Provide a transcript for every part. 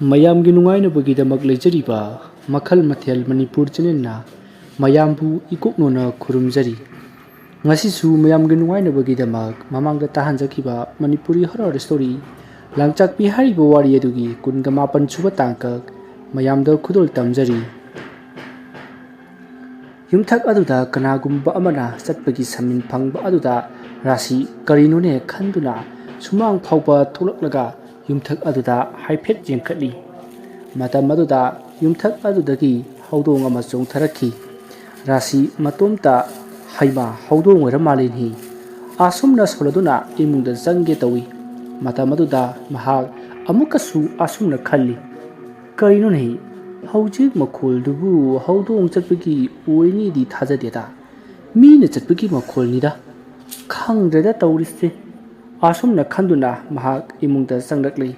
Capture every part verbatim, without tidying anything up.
ꯃꯌꯥꯝꯒꯤ ꯅꯨꯡꯉꯥꯏꯅꯕꯒꯤꯗꯃꯛ ꯂꯩꯖꯔꯤꯕ ꯃꯈꯜ ꯃꯊꯦꯜ ꯃꯅꯤꯄꯨꯔ ꯆꯦꯅꯦꯜꯅ ꯃꯌꯥꯝꯕꯨ ꯏꯀꯣꯛꯅꯣꯅ ꯈꯨꯔꯨꯝꯖꯔꯤ꯫ ꯉꯁꯤꯁꯨ ꯃꯌꯥꯝꯒꯤ ꯅꯨꯡꯉꯥꯏꯅꯕꯒꯤꯗꯃꯛ ꯃꯃꯥꯡꯗ ꯇꯥꯍꯟꯖꯈꯤꯕ ꯃꯅꯤꯄꯨꯔꯤ ꯍꯣꯔꯔ ꯁ꯭ꯇꯣꯔꯤ ꯂꯥꯡꯆꯥꯛꯄꯤ ꯍꯥꯏꯔꯤꯕ ꯋꯥꯔꯤ ꯑꯗꯨꯒꯤ ꯀꯨꯟꯒ ꯃꯥꯄꯟ ꯁꯨꯕ ꯇꯥꯡꯀꯛ ꯃꯌꯥꯝꯗ ꯈꯨꯗꯣꯜ ꯇꯝꯖꯔꯤ꯫ ꯌꯨꯝꯊꯛ ꯑꯗꯨꯗ ꯀꯅꯥꯒꯨꯝꯕ ꯑꯃꯅ ꯆꯠꯄꯒꯤ ꯁꯃꯤꯟ ꯐꯪꯕ ꯑꯗꯨꯗ ꯔꯥꯁꯤ ꯀꯔꯤꯅꯣꯅꯦ ꯈꯟꯗꯨꯅ ꯁꯨꯃꯥꯡ ꯐꯥꯎꯕ ꯊꯣꯛꯂꯛꯂꯒ ꯌꯨꯝꯊꯛ ꯑꯗꯨꯗ ꯍꯥꯏꯐꯦꯠ ꯌꯦꯡꯈꯠꯂꯤ꯫ ꯃꯇꯝ ꯑꯗꯨꯗ ꯌꯨꯝꯊꯛ ꯑꯗꯨꯗꯒꯤ ꯍꯧꯗꯣꯡ ꯑꯃ ꯆꯣꯡꯊꯔꯛꯈꯤ꯫ ꯔꯥꯁꯤ ꯃꯇꯣꯝꯇ, "ꯍꯩꯃꯥ, ꯍꯧꯗꯣꯡ ꯑꯣꯏꯔ ꯃꯥꯜꯂꯦꯅꯦ"꯫ ꯑꯁꯨꯝꯅ ꯁꯣꯜꯂꯗꯨꯅ ꯏꯃꯨꯡꯗ ꯆꯪꯒꯦ ꯇꯧꯏ꯫ ꯃꯇꯝ ꯑꯗꯨꯗ ꯃꯍꯥꯛ ꯑꯃꯨꯛꯀꯁꯨ ꯑꯁꯨꯝꯅ ꯈꯜꯂꯤ, "ꯀꯔꯤꯅꯣꯅꯦ? ꯍꯧꯖꯤꯛ ꯃꯈꯣꯜꯗꯨꯕꯨ ꯍꯧꯗꯣꯡ ꯆꯠꯄꯒꯤ ꯑꯣꯏꯅꯤꯗꯤ ꯊꯥꯖꯗꯦꯗ꯫ ꯃꯤꯅ ꯆꯠꯄꯒꯤ ꯃꯈꯣꯜꯅꯤꯗ꯫ ꯈꯪꯗ꯭ꯔꯦꯗ ꯇꯧꯔꯤꯁꯦ"꯫ ꯑꯁꯨꯝꯅ ꯈꯟꯗꯨꯅ ꯃꯍꯥꯛ ꯏꯃꯨꯡꯗ ꯆꯪꯂꯛꯂꯤ꯫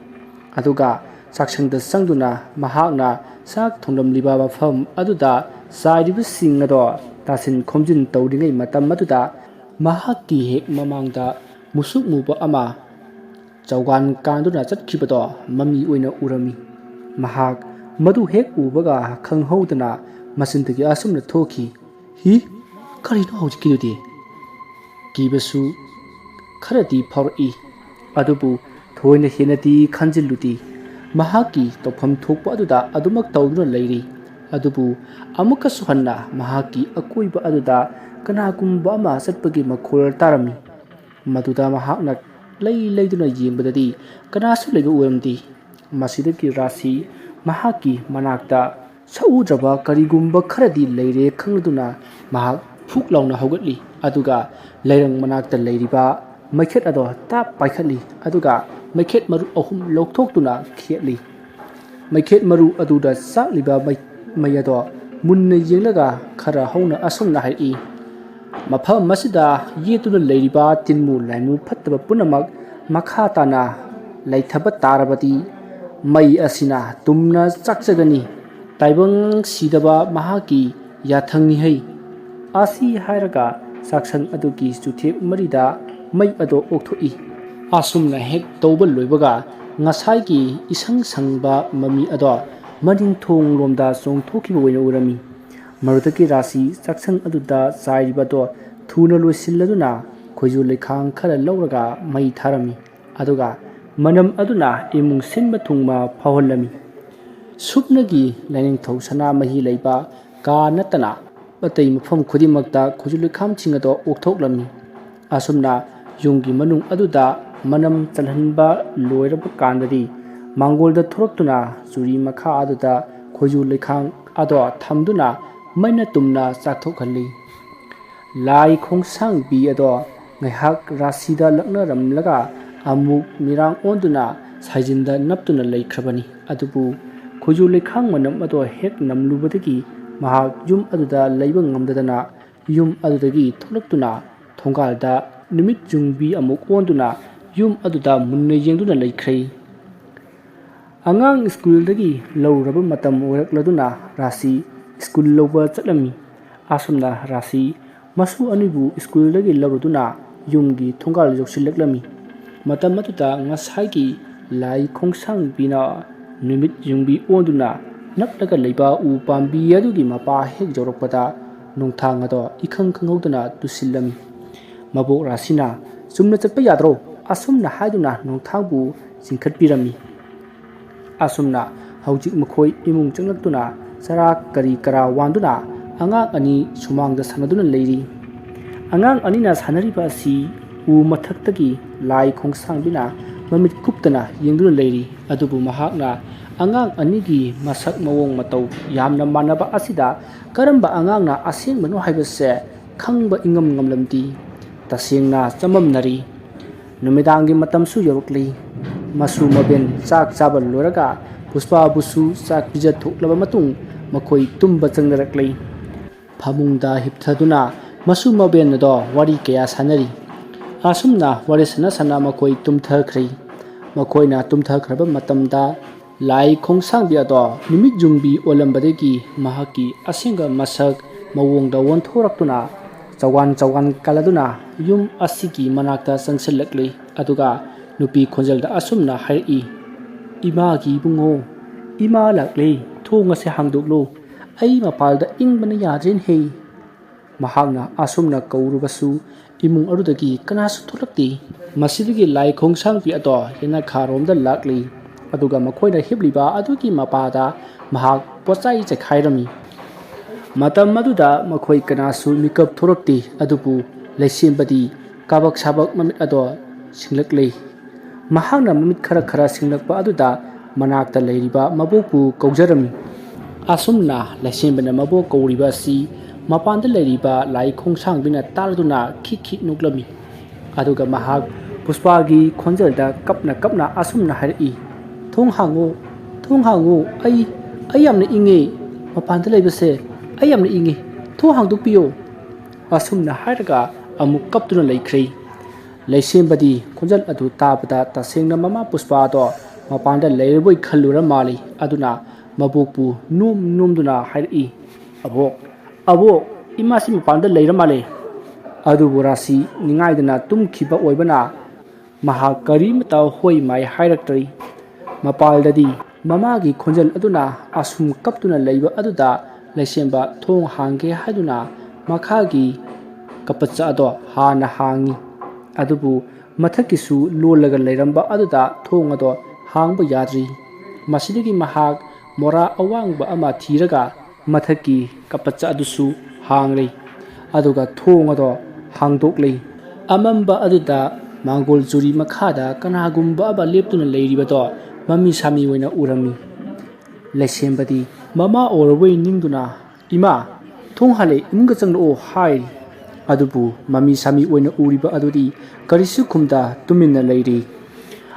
ꯑꯗꯨꯒ ꯆꯥꯛꯁꯪꯗ ꯆꯪꯗꯨꯅ ꯃꯍꯥꯛꯅ ꯆꯥꯛ ꯊꯣꯡꯂꯝꯂꯤꯕ ꯃꯐꯝ ꯑꯗꯨꯗ ꯆꯥꯏꯔꯤꯕꯁꯤꯡ ꯑꯗꯣ ꯇꯥꯁꯤꯟ ꯈꯣꯝꯖꯤꯟ ꯇꯧꯔꯤꯉꯩ ꯃꯇꯝ ꯑꯗꯨꯗ ꯃꯍꯥꯛꯀꯤ ꯍꯦꯛ ꯃꯃꯥꯡꯗ ꯃꯨꯁꯨꯛ ꯃꯨꯕ ꯑꯃ ꯆꯧꯒꯥꯟ ꯀꯥꯟꯗꯨꯅ ꯆꯠꯈꯤꯕꯗꯣ ꯃꯃꯤ ꯑꯣꯏꯅ ꯎꯔꯝꯃꯤ꯫ ꯃꯍꯥꯛ ꯃꯗꯨ ꯍꯦꯛ ꯎꯕꯒ ꯈꯪꯍꯧꯗꯅ ꯃꯆꯤꯟꯗꯒꯤ ꯑꯁꯨꯝꯅ ꯊꯣꯛꯈꯤ, "ꯍꯤ, ꯀꯔꯤꯅꯣ ꯍꯧꯖꯤꯛꯀꯤꯗꯨꯗꯤ?" ꯀꯤꯕꯁꯨ ꯈꯔꯗꯤ ꯐꯥꯎꯔꯛꯏ, ꯑꯗꯨꯕꯨ ꯊꯣꯏꯅ ꯍꯦꯟꯅꯗꯤ ꯈꯟꯖꯤꯜꯂꯨꯗꯦ꯫ ꯃꯍꯥꯛꯀꯤ ꯇꯧꯐꯝ ꯊꯣꯛꯄ ꯑꯗꯨꯗ ꯑꯗꯨꯃꯛ ꯇꯧꯗꯨꯅ ꯂꯩꯔꯤ꯫ ꯑꯗꯨꯕꯨ ꯑꯃꯨꯛꯀꯁꯨ ꯍꯟꯅ ꯃꯍꯥꯛꯀꯤ ꯑꯀꯣꯏꯕ ꯑꯗꯨꯗ ꯀꯅꯥꯒꯨꯝꯕ ꯑꯃ ꯆꯠꯄꯒꯤ ꯃꯈꯣꯜ ꯇꯥꯔꯝꯃꯤ꯫ ꯃꯗꯨꯗ ꯃꯍꯥꯛꯅ ꯂꯩ ꯂꯩꯗꯨꯅ ꯌꯦꯡꯕꯗꯗꯤ ꯀꯅꯥꯁꯨ ꯂꯩꯕ ꯎꯔꯝꯗꯦ꯫ ꯃꯁꯤꯗꯒꯤ ꯔꯥꯁꯤ ꯃꯍꯥꯛꯀꯤ ꯃꯅꯥꯛꯇ ꯁꯛꯎꯗ꯭ꯔꯕ ꯀꯔꯤꯒꯨꯝꯕ ꯈꯔꯗꯤ ꯂꯩꯔꯦ ꯈꯪꯂꯗꯨꯅ ꯃꯍꯥꯛ ꯐꯨꯛ ꯂꯥꯎꯅ ꯍꯧꯒꯠꯂꯤ꯫ ꯑꯗꯨꯒ ꯂꯩꯔꯪ ꯃꯅꯥꯛꯇ ꯂꯩꯔꯤꯕ ꯃꯩꯈꯦꯠ ꯑꯗꯣ ꯇꯥꯞ ꯄꯥꯏꯈꯠꯂꯤ꯫ ꯑꯗꯨꯒ ꯃꯩꯈꯦꯠ ꯃꯔꯨ ꯑꯍꯨꯝ ꯂꯧꯊꯣꯛꯇꯨꯅ ꯈꯦꯠꯂꯤ꯫ ꯃꯩꯈꯦꯠ ꯃꯔꯨ ꯑꯗꯨꯗ ꯆꯥꯛꯂꯤꯕ ꯃꯩ, ꯃꯩ ꯑꯗꯣ ꯃꯨꯟꯅ ꯌꯦꯡꯂꯒ ꯈꯔ ꯍꯧꯅ ꯑꯁꯨꯝꯅ ꯍꯥꯏꯔꯛꯏ, "ꯃꯐꯝ ꯑꯁꯤꯗ ꯌꯦꯠꯇꯨꯅ ꯂꯩꯔꯤꯕ ꯇꯤꯟꯃꯨ ꯂꯥꯏꯃꯨ ꯐꯠꯇꯕ ꯄꯨꯝꯅꯃꯛ ꯃꯈꯥ ꯇꯥꯅ ꯂꯩꯊꯕ ꯇꯥꯔꯕꯗꯤ ꯃꯩ ꯑꯁꯤꯅ ꯇꯨꯝꯅ ꯆꯥꯛꯆꯒꯅꯤ꯫ ꯇꯥꯏꯕꯪ ꯁꯤꯗꯕ ꯃꯍꯥꯛꯀꯤ ꯌꯥꯊꯪꯅꯤ ꯍꯩ"꯫ ꯑꯁꯤ ꯍꯥꯏꯔꯒ ꯆꯥꯛꯁꯪ ꯑꯗꯨꯒꯤ ꯆꯨꯊꯦꯛ ꯃꯔꯤꯗ ꯃꯩ ꯑꯗꯣ ꯑꯣꯛꯊꯣꯛꯏ꯫ ꯑꯁꯨꯝꯅ ꯍꯦꯛ ꯇꯧꯕ ꯂꯣꯏꯕꯒ ꯉꯁꯥꯏꯒꯤ ꯏꯁꯪ ꯁꯪꯕ ꯃꯃꯤ ꯑꯗꯣ ꯃꯅꯤꯡ ꯊꯣꯡ ꯂꯣꯝꯗ ꯆꯣꯡꯊꯣꯛꯈꯤꯕ ꯑꯣꯏꯅ ꯎꯔꯝꯃꯤ꯫ ꯃꯗꯨꯗꯒꯤ ꯔꯥꯁꯤ ꯆꯥꯛꯁꯪ ꯑꯗꯨꯗ ꯆꯥꯏꯔꯤꯕ ꯑꯗꯣ ꯊꯨꯅ ꯂꯣꯏꯁꯤꯜꯂꯗꯨꯅ ꯈꯣꯏꯖꯨ ꯂꯩꯈꯥꯡ ꯈꯔ ꯂꯧꯔꯒ ꯃꯩ ꯊꯥꯔꯝꯃꯤ꯫ ꯑꯗꯨꯒ ꯃꯅꯝ ꯑꯗꯨꯅ ꯏꯃꯨꯡ ꯁꯤꯟꯕ ꯊꯨꯡꯕ ꯐꯥꯎꯍꯜꯂꯝꯃꯤ꯫ ꯁꯨꯞꯅꯒꯤ ꯂꯥꯏꯅꯤꯡꯊꯧ ꯁꯅꯥꯃꯍꯤ ꯂꯩꯕ ꯀꯥ ꯅꯠꯇꯅ ꯑꯇꯩ ꯃꯐꯝ ꯈꯨꯗꯤꯡꯃꯛꯇ ꯈꯨꯖꯨ ꯂꯩꯈꯥꯝꯁꯤꯡ ꯑꯗꯣ ꯑꯣꯛꯊꯣꯛꯂꯝꯃꯤ꯫ ꯑꯁꯨꯝꯅ ꯌꯨꯝꯒꯤ ꯃꯅꯨꯡ ꯑꯗꯨꯗ ꯃꯅꯝ ꯆꯜꯍꯟꯕ ꯂꯣꯏꯔꯕ ꯀꯥꯟꯗꯗꯤ ꯃꯥꯡꯒꯣꯜꯗ ꯊꯣꯔꯛꯇꯨꯅ ꯆꯨꯔꯤ ꯃꯈꯥ ꯑꯗꯨꯗ ꯈꯣꯏꯖꯨ ꯂꯩꯈꯥꯡ ꯑꯗꯣ ꯊꯝꯗꯨꯅ ꯃꯩꯅ ꯇꯨꯝꯅ ꯆꯥꯛꯊꯣꯛꯍꯜꯂꯤ꯫ ꯂꯥꯏ ꯈꯣꯡꯁꯥꯡꯕꯤ ꯑꯗꯣ ꯉꯥꯏꯍꯥꯛ ꯔꯥꯁꯤꯗ ꯂꯛꯅꯔꯝꯂꯒ ꯑꯃꯨꯛ ꯃꯤꯔꯥꯡ ꯑꯣꯟꯗꯨꯅ ꯁꯥꯏꯖꯤꯟꯗ ꯅꯞꯇꯨꯅ ꯂꯩꯈ꯭ꯔꯕꯅꯤ꯫ ꯑꯗꯨꯕꯨ ꯈꯨꯖꯨ ꯂꯩꯈꯥꯡ ꯃꯅꯝ ꯑꯗꯣ ꯍꯦꯛ ꯅꯝꯂꯨꯕꯗꯒꯤ ꯃꯍꯥꯛ ꯌꯨꯝ ꯑꯗꯨꯗ ꯂꯩꯕ ꯉꯝꯗꯗꯅ ꯌꯨꯝ ꯑꯗꯨꯗꯒꯤ ꯊꯣꯛꯂꯛꯇꯨꯅ ꯊꯣꯡꯒꯥꯜꯗ ꯅꯨꯃꯤꯠ ꯌꯨꯡꯕꯤ ꯑꯃꯨꯛ ꯑꯣꯟꯗꯨꯅ ꯌꯨꯝ ꯑꯗꯨꯗ ꯃꯨꯟꯅ ꯌꯦꯡꯗꯨꯅ ꯂꯩꯈ꯭ꯔꯦ꯫ ꯑꯉꯥꯡ ꯁ꯭ꯀꯨꯜꯗꯒꯤ ꯂꯧꯔꯨꯔꯕ ꯃꯇꯝ ꯑꯣꯏꯔꯛꯂꯗꯨꯅ ꯔꯥꯁꯤ ꯁ꯭ꯀꯨꯜ ꯂꯧꯕ ꯆꯠꯂꯝꯃꯤ꯫ ꯑꯁꯨꯝꯅ ꯔꯥꯁꯤ ꯃꯁꯨ ꯑꯅꯤꯕꯨ ꯁ꯭ꯀꯨꯜꯗꯒꯤ ꯂꯧꯔꯨꯗꯨꯅ ꯌꯨꯝꯒꯤ ꯊꯣꯡꯒꯥꯜ ꯌꯧꯁꯤꯜꯂꯛꯂꯝꯃꯤ꯫ ꯃꯇꯝ ꯑꯗꯨꯗ ꯉꯁꯥꯏꯒꯤ ꯂꯥꯏ ꯈꯣꯡꯁꯥꯡꯕꯤꯅ ꯅꯨꯃꯤꯠ ꯌꯨꯡꯕꯤ ꯑꯣꯟꯗꯨꯅ ꯅꯞꯂꯒ ꯂꯩꯕ ꯎ ꯄꯥꯝꯕꯤ ꯑꯗꯨꯒꯤ ꯃꯄꯥ ꯍꯦꯛ ꯌꯧꯔꯛꯄꯗ ꯅꯣꯡꯊꯥꯡ ꯑꯗꯣ ꯏꯈꯪ ꯈꯪꯍꯧꯗꯅ ꯇꯨꯁꯤꯜꯂꯝꯃꯤ꯫ ꯃꯕꯣꯛ ꯔꯥꯁꯤꯅ "ꯆꯨꯝꯅ ꯆꯠꯄ ꯌꯥꯗ꯭ꯔꯣ?" ꯑꯁꯨꯝꯅ ꯍꯥꯏꯗꯨꯅ ꯅꯣꯡꯊꯥꯡꯕꯨ ꯆꯤꯡꯈꯠꯄꯤꯔꯝꯃꯤ꯫ ꯑꯁꯨꯝꯅ ꯍꯧꯖꯤꯛ ꯃꯈꯣꯏ ꯏꯃꯨꯡ ꯆꯪꯂꯛꯇꯨꯅ ꯆꯔꯥ ꯀꯔꯤ ꯀꯔꯥ ꯋꯥꯟꯗꯨꯅ ꯑꯉꯥꯡ ꯑꯅꯤ ꯁꯨꯃꯥꯡꯗ ꯁꯥꯟꯅꯗꯨꯅ ꯂꯩꯔꯤ꯫ ꯑꯉꯥꯡ ꯑꯅꯤꯅ ꯁꯥꯟꯅꯔꯤꯕ ꯑꯁꯤ ꯎ ꯃꯊꯛꯇꯒꯤ ꯂꯥꯏ ꯈꯣꯡꯁꯥꯡꯕꯤꯅ ꯃꯃꯤꯠ ꯀꯨꯞꯇꯅ ꯌꯦꯡꯗꯨꯅ ꯂꯩꯔꯤ꯫ ꯑꯗꯨꯕꯨ ꯃꯍꯥꯛꯅ ꯑꯉꯥꯡ ꯑꯅꯤꯒꯤ ꯃꯁꯛ ꯃꯑꯣꯡ ꯃꯇꯧ ꯌꯥꯝꯅ ꯃꯥꯟꯅꯕ ꯑꯁꯤꯗ ꯀꯔꯝꯕ ꯑꯉꯥꯡꯅ ꯑꯁꯦꯡꯕꯅꯣ ꯍꯥꯏꯕꯁꯦ ꯈꯪꯕ ꯏꯉꯝ ꯉꯝꯂꯝꯗꯦ꯫ ꯇꯁꯦꯡꯅ ꯆꯃꯝꯅꯔꯤ꯫ ꯅꯨꯃꯤꯗꯥꯡꯒꯤ ꯃꯇꯝꯁꯨ ꯌꯧꯔꯛꯂꯤ꯫ ꯃꯁꯨ ꯃꯕꯦꯟ ꯆꯥꯛ ꯆꯥꯕ ꯂꯣꯏꯔꯒ ꯄꯨꯁꯄꯥꯕꯨꯁꯨ ꯆꯥꯛ ꯄꯤꯖꯊꯣꯛꯂꯕ ꯃꯇꯨꯡ ꯃꯈꯣꯏ ꯇꯨꯝꯕ ꯆꯪꯅꯔꯛꯂꯤ꯫ ꯐꯃꯨꯡꯗ ꯍꯤꯞꯊꯗꯨꯅ ꯃꯁꯨ ꯃꯕꯦꯟ ꯑꯗꯣ ꯋꯥꯔꯤ ꯀꯌꯥ ꯁꯥꯟꯅꯔꯤ꯫ ꯑꯁꯨꯝꯅ ꯋꯥꯔꯤ ꯁꯥꯟꯅ ꯁꯥꯟꯅ ꯃꯈꯣꯏ ꯇꯨꯝꯊꯈ꯭ꯔꯦ꯫ ꯃꯈꯣꯏꯅ ꯇꯨꯝꯊꯈ꯭ꯔꯕ ꯃꯇꯝꯗ ꯂꯥꯏ ꯈꯣꯡꯁꯥꯡꯕꯤ ꯑꯗꯣ ꯅꯨꯃꯤꯠ ꯌꯨꯡꯕꯤ ꯑꯣꯜꯂꯝꯕꯗꯒꯤ ꯃꯍꯥꯛꯀꯤ ꯑꯁꯦꯡꯕ ꯃꯁꯛ ꯃꯑꯣꯡꯗ ꯑꯣꯟꯊꯣꯔꯛꯇꯨꯅ ꯆꯋꯥꯟ ꯆꯋꯥꯟ ꯀꯜꯂꯗꯨꯅ ꯌꯨꯝ ꯑꯁꯤꯒꯤ ꯃꯅꯥꯛꯇ ꯆꯪꯁꯤꯜꯂꯛꯂꯤ꯫ ꯑꯗꯨꯒ ꯅꯨꯄꯤ ꯈꯣꯟꯖꯦꯜꯗ ꯑꯁꯨꯝꯅ ꯍꯥꯏꯔꯛꯏ, "ꯏꯃꯥꯒꯤ ꯏꯕꯨꯡꯉꯣ, ꯏꯃꯥ ꯂꯥꯛꯂꯦ, ꯊꯣꯡ ꯑꯁꯦ ꯍꯥꯡꯗꯣꯛꯂꯣ, ꯑꯩ ꯃꯄꯥꯜꯗ ꯏꯪꯕꯅ ꯌꯥꯗ꯭ꯔꯦꯅꯦꯍꯦ"꯫ ꯃꯍꯥꯛꯅ ꯑꯁꯨꯝꯅ ꯀꯧꯔꯨꯕꯁꯨ ꯏꯃꯨꯡ ꯑꯗꯨꯗꯒꯤ ꯀꯅꯥꯁꯨ ꯊꯣꯛꯂꯛꯇꯦ꯫ ꯃꯁꯤꯗꯒꯤ ꯂꯥꯏ ꯈꯣꯡꯁꯥꯡꯕꯤ ꯑꯗꯣ ꯌꯦꯅꯈꯥꯔꯣꯝꯗ ꯂꯥꯛꯂꯤ, ꯑꯗꯨꯒ ꯃꯈꯣꯏꯅ ꯍꯤꯞꯂꯤꯕ ꯑꯗꯨꯒꯤ ꯃꯄꯥꯗ ꯃꯍꯥꯛ ꯄꯣꯠꯆꯥꯏ ꯆꯥꯏꯈꯥꯏꯔꯝꯃꯤ꯫ ꯃꯇꯝ ꯑꯗꯨꯗ ꯃꯈꯣꯏ ꯀꯅꯥꯁꯨ ꯃꯤꯀꯞ ꯊꯣꯔꯛꯇꯦ, ꯑꯗꯨꯕꯨ ꯂꯩꯁꯦꯝꯕꯗꯤ ꯀꯥꯕꯛ ꯁꯥꯕꯛ ꯃꯃꯤꯠ ꯑꯗꯣ ꯁꯤꯡꯂꯛꯂꯦ꯫ ꯃꯍꯥꯛꯅ ꯃꯃꯤꯠ ꯈꯔ ꯈꯔ ꯁꯤꯡꯂꯛꯄ ꯑꯗꯨꯗ ꯃꯅꯥꯛꯇ ꯂꯩꯔꯤꯕ ꯃꯕꯣꯛꯄꯨ ꯀꯧꯖꯔꯝꯃꯤ꯫ ꯑꯁꯨꯝꯅ ꯂꯩꯁꯦꯝꯕꯅ ꯃꯕꯣꯛ ꯀꯧꯔꯤꯕ ꯑꯁꯤ ꯃꯄꯥꯟꯗ ꯂꯩꯔꯤꯕ ꯂꯥꯏ ꯈꯣꯡꯁꯥꯡꯕꯤꯅ ꯇꯥꯔꯗꯨꯅ ꯈꯤꯛ ꯈꯤꯛ ꯅꯣꯛꯂꯝꯃꯤ꯫ ꯑꯗꯨꯒ ꯃꯍꯥꯛ ꯄꯨꯁꯄꯥꯒꯤ ꯈꯣꯟꯖꯦꯜꯗ ꯀꯞꯅ ꯀꯞꯅ ꯑꯁꯨꯝꯅ ꯍꯥꯏꯔꯛꯏ, "ꯊꯣꯡ ꯍꯥꯡꯉꯨ, ꯊꯣꯡ ꯍꯥꯡꯉꯨ, ꯑꯩ, ꯑꯩ ꯌꯥꯝꯅ ꯏꯪꯉꯦ, ꯃꯄꯥꯟꯗ ꯂꯩꯕꯁꯦ ꯑꯩ ꯌꯥꯝꯅ ꯏꯪꯉꯦ, ꯊꯣꯡ ꯍꯥꯡꯗꯣꯛꯄꯤꯌꯣ"꯫ ꯑꯁꯨꯝꯅ ꯍꯥꯏꯔꯒ ꯑꯃꯨꯛ ꯀꯞꯇꯨꯅ ꯂꯩꯈ꯭ꯔꯦ꯫ ꯂꯩꯁꯦꯝꯕꯗꯤ ꯈꯣꯟꯖꯦꯜ ꯑꯗꯨ ꯇꯥꯕꯗ ꯇꯁꯦꯡꯅ ꯃꯃꯥ ꯄꯨꯁꯄꯥꯗꯣ ꯃꯄꯥꯟꯗ ꯂꯩꯔꯕꯣꯏ ꯈꯜꯂꯨꯔ ꯃꯥꯜꯂꯤ꯫ ꯑꯗꯨꯅ ꯃꯕꯣꯛꯄꯨ ꯅꯣꯝ ꯅꯣꯝꯗꯨꯅ ꯍꯥꯏꯔꯛꯏ, "ꯑꯕꯣꯛ, ꯑꯕꯣꯛ, ꯏꯃꯥꯁꯤ ꯃꯄꯥꯟꯗ ꯂꯩꯔ ꯃꯥꯜꯂꯦ"꯫ ꯑꯗꯨꯕꯨ ꯔꯥꯁꯤ ꯅꯤꯡꯉꯥꯏꯗꯅ ꯇꯨꯝꯈꯤꯕ ꯑꯣꯏꯕꯅ ꯃꯍꯥꯛ ꯀꯔꯤꯃꯇ ꯍꯣꯏ ꯃꯥꯏ ꯍꯥꯏꯔꯛꯇ꯭ꯔꯤ꯫ ꯃꯄꯥꯜꯗꯗꯤ ꯃꯃꯥꯒꯤ ꯈꯣꯟꯖꯦꯜ ꯑꯗꯨꯅ ꯑꯁꯨꯝ ꯀꯞꯇꯨꯅ ꯂꯩꯕ ꯑꯗꯨꯗ ꯂꯩꯁꯦꯝꯕ ꯊꯣꯡ ꯍꯥꯡꯒꯦ ꯍꯥꯏꯗꯨꯅ ꯃꯈꯥꯒꯤ ꯀꯄꯠꯆ ꯑꯗꯣ ꯍꯥꯟꯅ ꯍꯥꯡꯉꯤ꯫ ꯑꯗꯨꯕꯨ ꯃꯊꯛꯀꯤꯁꯨ ꯂꯣꯜꯂꯒ ꯂꯩꯔꯝꯕ ꯑꯗꯨꯗ ꯊꯣꯡ ꯑꯗꯣ ꯍꯥꯡꯕ ꯌꯥꯗ꯭ꯔꯤ꯫ ꯃꯁꯤꯗꯒꯤ ꯃꯍꯥꯛ ꯃꯣꯔꯥ ꯑꯋꯥꯡꯕ ꯑꯃ ꯊꯤꯔꯒ ꯃꯊꯛꯀꯤ ꯀꯄꯠꯆ ꯑꯗꯨꯁꯨ ꯍꯥꯡꯂꯦ꯫ ꯑꯗꯨꯒ ꯊꯣꯡ ꯑꯗꯣ ꯍꯥꯡꯗꯣꯛꯂꯦ꯫ ꯑꯃꯝꯕ ꯑꯗꯨꯗ ꯃꯥꯡꯒꯣꯜ ꯆꯨꯔꯤ ꯃꯈꯥꯗ ꯀꯅꯥꯒꯨꯝꯕ ꯑꯃ ꯂꯦꯞꯇꯨꯅ ꯂꯩꯔꯤꯕꯗꯣ ꯃꯃꯤ ꯁꯥꯃꯤ ꯑꯣꯏꯅ ꯎꯔꯝꯃꯤ꯫ ꯂꯩꯁꯦꯝꯕꯗꯤ ꯃꯃꯥ ꯑꯣꯏꯔꯕꯣꯏ ꯅꯤꯡꯗꯨꯅ, "ꯏꯃꯥ, ꯊꯣꯡ ꯍꯥꯜꯂꯦ, ꯏꯃꯨꯡꯗ ꯆꯪꯂꯛꯑꯣ" ꯍꯥꯏꯔꯤ꯫ ꯑꯗꯨꯕꯨ ꯃꯃꯤ ꯁꯥꯃꯤ ꯑꯣꯏꯅ ꯎꯔꯤꯕ ꯑꯗꯨꯗꯤ ꯀꯔꯤꯁꯨ ꯈꯨꯝꯗ ꯇꯨꯃꯤꯟꯅ ꯂꯩꯔꯤ꯫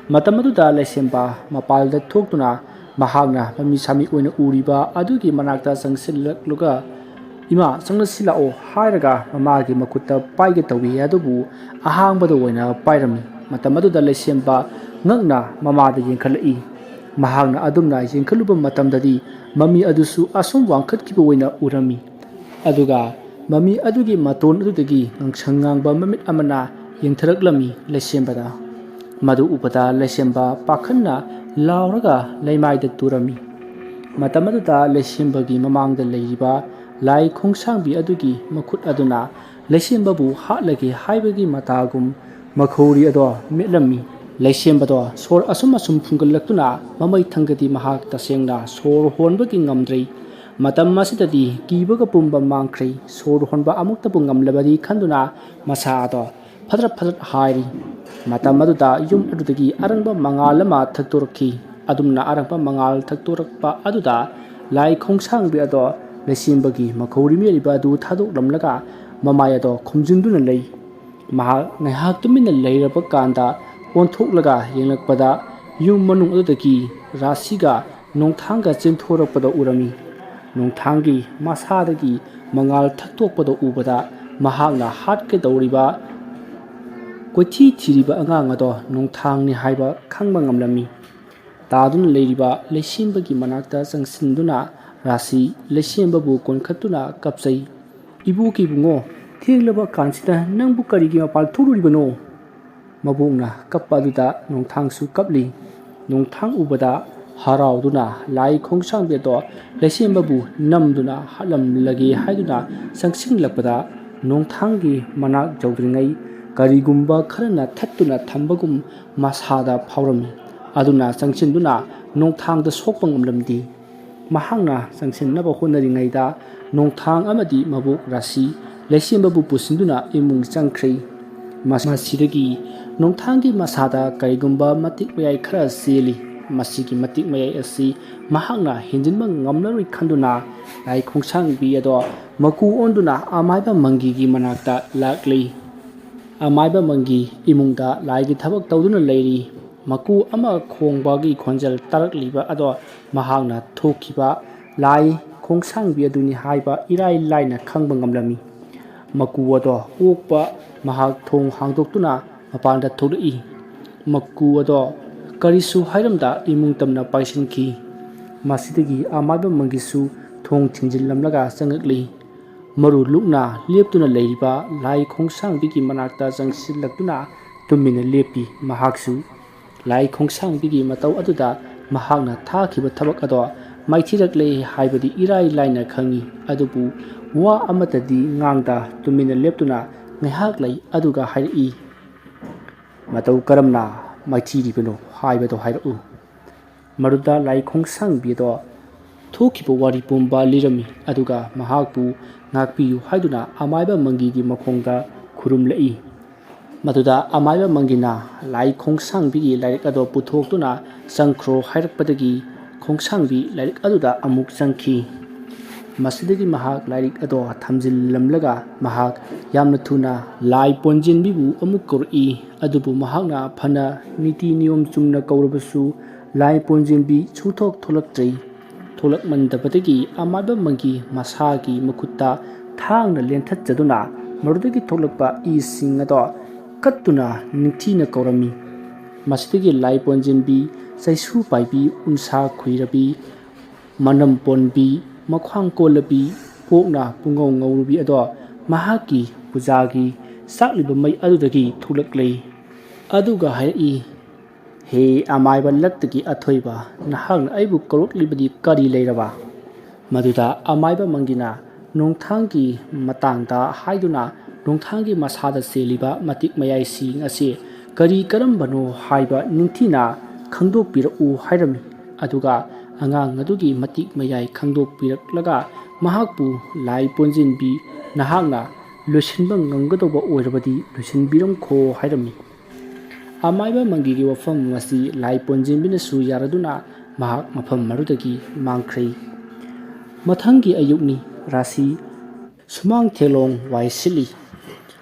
ꯃꯇꯝ ꯑꯗꯨꯗ ꯂꯩꯁꯦꯝꯕ ꯃꯄꯥꯜꯗ ꯊꯣꯛꯇꯨꯅ ꯃꯍꯥꯛꯅ ꯃꯃꯤ ꯁꯥꯃꯤ ꯑꯣꯏꯅ ꯎꯔꯤꯕ ꯑꯗꯨꯒꯤ ꯃꯅꯥꯛꯇ ꯆꯪꯁꯤꯜꯂꯛꯂꯒ, "ꯏꯃꯥ, ꯆꯪꯂꯁꯤ ꯂꯥꯛꯑꯣ" ꯍꯥꯏꯔꯒ ꯃꯃꯥꯒꯤ ꯃꯈꯨꯠꯇ ꯄꯥꯏꯒꯦ ꯇꯧꯏ, ꯑꯗꯨꯕꯨ ꯑꯍꯥꯡꯕꯗ ꯑꯣꯏꯅ ꯄꯥꯏꯔꯝꯃꯤ꯫ ꯃꯇꯝ ꯑꯗꯨꯗ ꯂꯩꯁꯦꯝꯕ ꯉꯛꯅ ꯃꯃꯥꯗ ꯌꯦꯡꯈꯠꯂꯛꯏ꯫ ꯃꯍꯥꯛꯅ ꯑꯗꯨꯝꯅ ꯌꯦꯡꯈꯠꯂꯨꯕ ꯃꯇꯝꯗꯗꯤ ꯃꯃꯤ ꯑꯗꯨꯁꯨ ꯑꯁꯨꯝ ꯋꯥꯡꯈꯠꯈꯤꯕ ꯑꯣꯏꯅ ꯎꯔꯝꯃꯤ꯫ ꯑꯗꯨꯒ ꯃꯃꯤ ꯑꯗꯨꯒꯤ ꯃꯇꯣꯟ ꯑꯗꯨꯗꯒꯤ ꯉꯥꯡꯁꯪ ꯉꯥꯡꯕ ꯃꯃꯤꯠ ꯑꯃꯅ ꯌꯦꯡꯊꯔꯛꯂꯝꯃꯤ ꯂꯩꯁꯦꯝꯕꯗ꯫ ꯃꯗꯨ ꯎꯕꯗ ꯂꯩꯁꯦꯝꯕ ꯄꯥꯈꯠꯅ ꯂꯥꯎꯔꯒ ꯂꯩꯃꯥꯏꯗ ꯇꯨꯔꯝꯃꯤ꯫ ꯃꯇꯝ ꯑꯗꯨꯗ ꯂꯩꯁꯦꯝꯕꯒꯤ ꯃꯃꯥꯡꯗ ꯂꯩꯔꯤꯕ ꯂꯥꯏ ꯈꯣꯡꯁꯥꯡꯕꯤ ꯑꯗꯨꯒꯤ ꯃꯈꯨꯠ ꯑꯗꯨꯅ ꯂꯩꯁꯦꯝꯕꯕꯨ ꯍꯥꯠꯂꯒꯦ ꯍꯥꯏꯕꯒꯤ ꯃꯇꯥꯒꯨꯝ ꯃꯈꯧꯔꯤ ꯑꯗꯣ ꯃꯦꯠꯂꯝꯃꯤ꯫ ꯂꯩꯁꯦꯝꯕꯗꯣ ꯁꯣꯔ ꯑꯁꯨꯝ ꯑꯁꯨꯝ ꯐꯨꯟꯒꯠꯂꯛꯇꯨꯅ ꯃꯃꯩ ꯊꯪꯒꯗꯤ ꯃꯍꯥꯛ ꯇꯁꯦꯡꯅ ꯁꯣꯔ ꯍꯣꯟꯕꯒꯤ ꯉꯝꯗ꯭ꯔꯦ꯫ ꯃꯇꯝ ꯑꯁꯤꯗꯗꯤ ꯀꯤꯕꯒ ꯄꯨꯝꯕ ꯃꯥꯡꯈ꯭ꯔꯦ꯫ ꯁꯣꯔ ꯍꯣꯟꯕ ꯑꯃꯨꯛꯇꯕꯨ ꯉꯝꯂꯕꯗꯤ ꯈꯟꯗꯨꯅ ꯃꯁꯥ ꯑꯗꯣ ꯐꯗ꯭ꯔꯠ ꯐꯗ꯭ꯔꯠ ꯍꯥꯏꯔꯤ꯫ ꯃꯇꯝ ꯑꯗꯨꯗ ꯌꯨꯝ ꯑꯗꯨꯗꯒꯤ ꯑꯔꯪꯕ ꯃꯉꯥꯜ ꯑꯃ ꯊꯛꯇꯣꯔꯛꯈꯤ꯫ ꯑꯗꯨꯝꯅ ꯑꯔꯪꯕ ꯃꯉꯥꯜ ꯊꯛꯇꯣꯔꯛꯄ ꯑꯗꯨꯗ ꯂꯥꯏ ꯈꯣꯡꯁꯥꯡꯕꯤ ꯑꯗꯣ ꯂꯩꯁꯦꯝꯕꯒꯤ ꯃꯈꯧꯔꯤ ꯃꯦꯠꯂꯤꯕ ꯑꯗꯨ ꯊꯥꯗꯣꯛꯂꯝꯂꯒ ꯃꯃꯥꯏ ꯑꯗꯣ ꯈꯨꯝꯖꯤꯟꯗꯨꯅ ꯂꯩ꯫ ꯃꯍꯥꯛ ꯉꯥꯏꯍꯥꯛ ꯇꯨꯃꯤꯟꯅ ꯂꯩꯔꯕ ꯀꯥꯟꯗ ꯑꯣꯟꯊꯣꯛꯂꯒ ꯌꯦꯡꯂꯛꯄꯗ ꯌꯨꯝ ꯃꯅꯨꯡ ꯑꯗꯨꯗꯒꯤ ꯔꯥꯁꯤꯒ ꯅꯣꯡꯊꯥꯡꯒ ꯆꯦꯟꯊꯣꯔꯛꯄꯗ ꯎꯔꯝꯃꯤ꯫ ꯅꯣꯡꯊꯥꯡꯒꯤ ꯃꯁꯥꯗꯒꯤ ꯃꯉꯥꯜ ꯊꯛꯇꯣꯛꯄꯗ ꯎꯕꯗ ꯃꯍꯥꯛꯅ ꯍꯥꯠꯀꯗꯧꯔꯤꯕ ꯀꯣꯏꯊꯤ ꯊꯤꯔꯤꯕ ꯑꯉꯥꯡ ꯑꯗꯣ ꯅꯣꯡꯊꯥꯡꯅꯤ ꯍꯥꯏꯕ ꯈꯪꯕ ꯉꯝꯂꯝꯃꯤ꯫ ꯇꯥꯗꯨꯅ ꯂꯩꯔꯤꯕ ꯂꯩꯁꯦꯝꯕꯒꯤ ꯃꯅꯥꯛꯇ ꯆꯪꯁꯤꯟꯗꯨꯅ ꯔꯥꯁꯤ ꯂꯩꯁꯦꯝꯕꯕꯨ ꯀꯣꯟꯈꯠꯇꯨꯅ ꯀꯞꯆꯩ꯫ "ꯏꯕꯣꯛ ꯏꯕꯨꯡꯉꯣ, ꯊꯦꯡꯂꯕ ꯀꯥꯟꯁꯤꯗ ꯅꯪꯕꯨ ꯀꯔꯤꯒꯤ ꯃꯄꯥꯟ ꯊꯣꯛꯂꯨꯔꯤꯕꯅꯣ?" ꯃꯕꯣꯛꯅ ꯀꯞꯄ ꯑꯗꯨꯗ ꯅꯣꯡꯊꯥꯡꯁꯨ ꯀꯞꯂꯤ꯫ ꯅꯣꯡꯊꯥꯡ ꯎꯕꯗ ꯍꯔꯥꯎꯗꯨꯅ ꯂꯥꯏ ꯈꯣꯡꯁꯥꯡꯕꯤ ꯑꯗꯣ ꯂꯩꯁꯦꯝꯕꯕꯨ ꯅꯝꯗꯨꯅ ꯍꯥꯠꯂꯝꯂꯒꯦ ꯍꯥꯏꯗꯨꯅ ꯆꯪꯁꯤꯜꯂꯛꯄꯗ ꯅꯣꯡꯊꯥꯡꯒꯤ ꯃꯅꯥꯛ ꯌꯧꯗ꯭ꯔꯤꯉꯩ ꯀꯔꯤꯒꯨꯝꯕ ꯈꯔꯅ ꯊꯠꯇꯨꯅ ꯊꯝꯕꯒꯨꯝ ꯃꯁꯥꯗ ꯐꯥꯎꯔꯝꯃꯤ꯫ ꯑꯗꯨꯅ ꯆꯪꯁꯤꯟꯗꯨꯅ ꯅꯣꯡꯊꯥꯡꯗ ꯁꯣꯛꯄ ꯉꯝꯂꯝꯗꯦ꯫ ꯃꯍꯥꯛꯅ ꯆꯪꯁꯤꯟꯅꯕ ꯍꯣꯠꯅꯔꯤꯉꯩꯗ ꯅꯣꯡꯊꯥꯡ ꯑꯃꯗꯤ ꯃꯕꯣꯛ ꯔꯥꯁꯤ ꯂꯩꯁꯦꯝꯕꯕꯨ ꯄꯨꯁꯤꯟꯗꯨꯅ ꯏꯃꯨꯡ ꯆꯪꯈ꯭ꯔꯦ꯫ ꯃꯁꯤꯗꯒꯤ ꯅꯣꯡꯊꯥꯡꯒꯤ ꯃꯁꯥꯗ ꯀꯔꯤꯒꯨꯝꯕ ꯃꯇꯤꯛ ꯃꯌꯥꯏ ꯈꯔ ꯆꯦꯜꯂꯤ꯫ ꯃꯁꯤꯒꯤ ꯃꯇꯤꯛ ꯃꯌꯥꯏ ꯑꯁꯤ ꯃꯍꯥꯛꯅ ꯍꯦꯟꯖꯤꯟꯕ ꯉꯝꯂꯔꯣꯏ ꯈꯟꯗꯨꯅ ꯂꯥꯏ ꯈꯣꯡꯁꯥꯡꯕꯤ ꯑꯗꯣ ꯃꯀꯨ ꯑꯣꯟꯗꯨꯅ ꯑꯃꯥꯏꯕ ꯃꯪꯒꯤꯒꯤ ꯃꯅꯥꯛꯇ ꯂꯥꯛꯂꯤ꯫ ꯑꯃꯥꯏꯕ ꯃꯪꯒꯤ ꯏꯃꯨꯡꯗ ꯂꯥꯏꯒꯤ ꯊꯕꯛ ꯇꯧꯗꯨꯅ ꯂꯩꯔꯤ꯫ ꯃꯀꯨ ꯑꯃ ꯈꯣꯡꯕꯒꯤ ꯈꯣꯟꯖꯦꯜ ꯇꯥꯔꯛꯂꯤꯕ ꯑꯗꯣ ꯃꯍꯥꯛꯅ ꯊꯣꯛꯈꯤꯕ ꯂꯥꯏ ꯈꯣꯡꯁꯥꯡꯕꯤ ꯑꯗꯨꯅꯤ ꯍꯥꯏꯕ ꯏꯔꯥꯏ ꯂꯥꯏꯅ ꯈꯪꯕ ꯉꯝꯂꯝꯃꯤ꯫ ꯃꯀꯨ ꯑꯗꯣ ꯑꯣꯛꯄ ꯃꯍꯥꯛ ꯊꯣꯡ ꯍꯥꯡꯗꯣꯛꯇꯨꯅ ꯃꯄꯥꯟꯗ ꯊꯣꯛꯂꯛꯏ꯫ ꯃꯀꯨ ꯑꯗꯣ ꯀꯔꯤꯁꯨ ꯍꯥꯏꯔꯝꯗ ꯏꯃꯨꯡ ꯇꯝꯅ ꯄꯥꯏꯁꯤꯟꯈꯤ꯫ ꯃꯁꯤꯗꯒꯤ ꯑꯃꯥꯏꯕ ꯃꯪꯒꯤꯁꯨ ꯊꯣꯡ ꯊꯤꯡꯖꯤꯜꯂꯝꯂꯒ ꯆꯪꯉꯛꯂꯤ꯫ ꯃꯔꯨ ꯂꯨꯛꯅ ꯂꯦꯞꯇꯨꯅ ꯂꯩꯔꯤꯕ ꯂꯥꯏ ꯈꯣꯡꯁꯥꯡꯕꯤꯒꯤ ꯃꯅꯥꯛꯇ ꯆꯪꯁꯤꯜꯂꯛꯇꯨꯅ ꯇꯨꯃꯤꯟꯅ ꯂꯦꯞꯄꯤ꯫ ꯃꯍꯥꯛꯁꯨ ꯂꯥꯏ ꯈꯣꯡꯁꯥꯡꯕꯤꯒꯤ ꯃꯇꯧ ꯑꯗꯨꯗ ꯃꯍꯥꯛꯅ ꯊꯥꯈꯤꯕ ꯊꯕꯛ ꯑꯗꯣ ꯃꯥꯏꯊꯤꯔꯛꯂꯦ ꯍꯥꯏꯕꯗꯤ ꯏꯔꯥꯏ ꯂꯥꯏꯅ ꯈꯪꯏ꯫ ꯑꯗꯨꯕꯨ ꯋꯥ ꯑꯃꯠꯇꯗꯤ ꯉꯥꯡꯗ ꯇꯨꯃꯤꯟꯅ ꯂꯦꯞꯇꯨꯅ ꯉꯥꯏꯍꯥꯛ ꯂꯩ, ꯑꯗꯨꯒ ꯍꯥꯏꯔꯛꯏ, "ꯃꯇꯧ ꯀꯔꯝꯅ ꯃꯥꯏꯊꯤꯔꯤꯕꯅꯣ ꯍꯥꯏꯕꯗꯣ ꯍꯥꯏꯔꯛꯎ꯫" ꯃꯗꯨꯗ ꯂꯥꯏ ꯈꯣꯡꯁꯥꯡꯕꯤ ꯑꯗꯣ ꯊꯣꯛꯈꯤꯕ ꯋꯥꯔꯤ ꯄꯨꯝꯕ ꯂꯤꯔꯝꯃꯤ, ꯑꯗꯨꯒ ꯃꯍꯥꯛꯄꯨ ꯉꯥꯛꯄꯤꯌꯨ ꯍꯥꯏꯗꯨꯅ ꯑꯃꯥꯏꯕ ꯃꯪꯒꯤꯒꯤ ꯃꯈꯣꯡꯗ ꯈꯨꯔꯨꯝꯂꯛꯏ꯫ ꯃꯗꯨꯗ ꯑꯃꯥꯏꯕ ꯃꯪꯒꯤꯅ ꯂꯥꯏ ꯈꯣꯡꯁꯥꯡꯕꯤꯒꯤ ꯂꯥꯏꯔꯤꯛ ꯑꯗꯣ ꯄꯨꯊꯣꯛꯇꯨꯅ ꯆꯪꯈ꯭ꯔꯣ ꯍꯥꯏꯔꯛꯄꯗꯒꯤ ꯈꯣꯡꯁꯥꯡꯕꯤ ꯂꯥꯏꯔꯤꯛ ꯑꯗꯨꯗ ꯑꯃꯨꯛ ꯆꯪꯈꯤ꯫ ꯃꯁꯤꯗꯒꯤ ꯃꯍꯥꯛ ꯂꯥꯏꯔꯤꯛ ꯑꯗꯣ ꯊꯝꯖꯤꯜꯂꯝꯂꯒ ꯃꯍꯥꯛ ꯌꯥꯝꯅ ꯊꯨꯅ ꯂꯥꯏ ꯄꯣꯟꯖꯦꯟꯕꯤꯕꯨ ꯑꯃꯨꯛ ꯀꯧꯔꯛꯏ꯫ ꯑꯗꯨꯕꯨ ꯃꯍꯥꯛꯅ ꯐꯅ ꯅꯤꯇꯤ ꯅꯤꯌꯣꯝ ꯆꯨꯝꯅ ꯀꯧꯔꯕꯁꯨ ꯂꯥꯏ ꯄꯣꯟꯖꯦꯟꯕꯤ ꯁꯨꯡꯊꯣꯛ ꯊꯣꯛꯂꯛꯇ꯭ꯔꯤ꯫ ꯊꯣꯛꯂꯛꯃꯟꯗꯕꯗꯒꯤ ꯑꯃꯥꯏꯕ ꯃꯪꯒꯤ ꯃꯁꯥꯒꯤ ꯃꯈꯨꯠꯇ ꯊꯥꯡꯅ ꯂꯦꯟꯊꯠꯆꯗꯨꯅ ꯃꯗꯨꯗꯒꯤ ꯊꯣꯛꯂꯛꯄ ꯏꯁꯤꯡ ꯑꯗꯣ ꯀꯠꯇꯨꯅ ꯅꯤꯡꯊꯤꯅ ꯀꯧꯔꯝꯃꯤ꯫ ꯃꯁꯤꯗꯒꯤ ꯂꯥꯏ ꯄꯣꯟꯖꯦꯟꯕꯤ, ꯆꯩꯁꯨ ꯄꯥꯏꯕꯤ, ꯎꯟꯁꯥ ꯈꯨꯏꯔꯕꯤ, ꯃꯅꯝ ꯄꯣꯟꯕꯤ, ꯃꯈ꯭ꯋꯥꯡ ꯀꯣꯜꯂꯕꯤ, ꯀꯣꯛꯅ ꯄꯨꯡꯉꯧ ꯉꯧꯔꯨꯕꯤ ꯑꯗꯣ ꯃꯍꯥꯛꯀꯤ ꯄꯨꯖꯥꯒꯤ ꯆꯥꯛꯂꯤꯕ ꯃꯩ ꯑꯗꯨꯗꯒꯤ ꯊꯣꯛꯂꯛꯂꯦ꯫ ꯑꯗꯨꯒ ꯍꯥꯏꯔꯛꯏ, "ꯍꯦ ꯑꯃꯥꯏꯕ ꯂꯛꯇꯒꯤ ꯑꯊꯣꯏꯕ, ꯅꯍꯥꯛꯅ ꯑꯩꯕꯨ ꯀꯧꯔꯛꯂꯤꯕꯗꯤ ꯀꯔꯤ ꯂꯩꯔꯕ?" ꯃꯗꯨꯗ ꯑꯃꯥꯏꯕ ꯃꯪꯒꯤꯅ ꯅꯣꯡꯊꯥꯡꯒꯤ ꯃꯇꯥꯡꯗ ꯍꯥꯏꯗꯨꯅ ꯅꯣꯡꯊꯥꯡꯒꯤ ꯃꯁꯥꯗ ꯆꯦꯜꯂꯤꯕ ꯃꯇꯤꯛ ꯃꯌꯥꯏꯁꯤꯡ ꯑꯁꯤ ꯀꯔꯤ ꯀꯔꯝꯕꯅꯣ ꯍꯥꯏꯕ ꯅꯤꯡꯊꯤꯅ ꯈꯪꯗꯣꯛꯄꯤꯔꯛꯎ ꯍꯥꯏꯔꯝꯃꯤ꯫ ꯑꯗꯨꯒ ꯑꯉꯥꯡ ꯑꯗꯨꯒꯤ ꯃꯇꯤꯛ ꯃꯌꯥꯏ ꯈꯪꯗꯣꯛꯄꯤꯔꯛꯂꯒ ꯃꯍꯥꯛꯄꯨ ꯂꯥꯏ ꯄꯣꯟꯖꯤꯟꯕꯤ, ꯅꯍꯥꯛꯅ ꯂꯣꯏꯁꯤꯟꯕ ꯉꯝꯒꯗꯧꯕ ꯑꯣꯏꯔꯕꯗꯤ ꯂꯣꯏꯁꯤꯟꯕꯤꯔꯝꯈꯣ ꯍꯥꯏꯔꯝꯃꯤ꯫ ꯑꯃꯥꯏꯕ ꯃꯪꯒꯤꯒꯤ ꯋꯥꯐꯝ ꯑꯁꯤ ꯂꯥꯏ ꯄꯣꯟꯖꯤꯟꯕꯤꯅꯁꯨ ꯌꯥꯔꯗꯨꯅ ꯃꯍꯥꯛ ꯃꯐꯝ ꯑꯗꯨꯗꯒꯤ ꯃꯥꯡꯈ꯭ꯔꯦ꯫ ꯃꯊꯪꯒꯤ ꯑꯌꯨꯛꯅꯤ꯫ ꯔꯥꯁꯤ ꯁꯨꯃꯥꯡ ꯊꯦꯂꯣꯡ ꯋꯥꯏ ꯁꯤꯠꯂꯤ꯫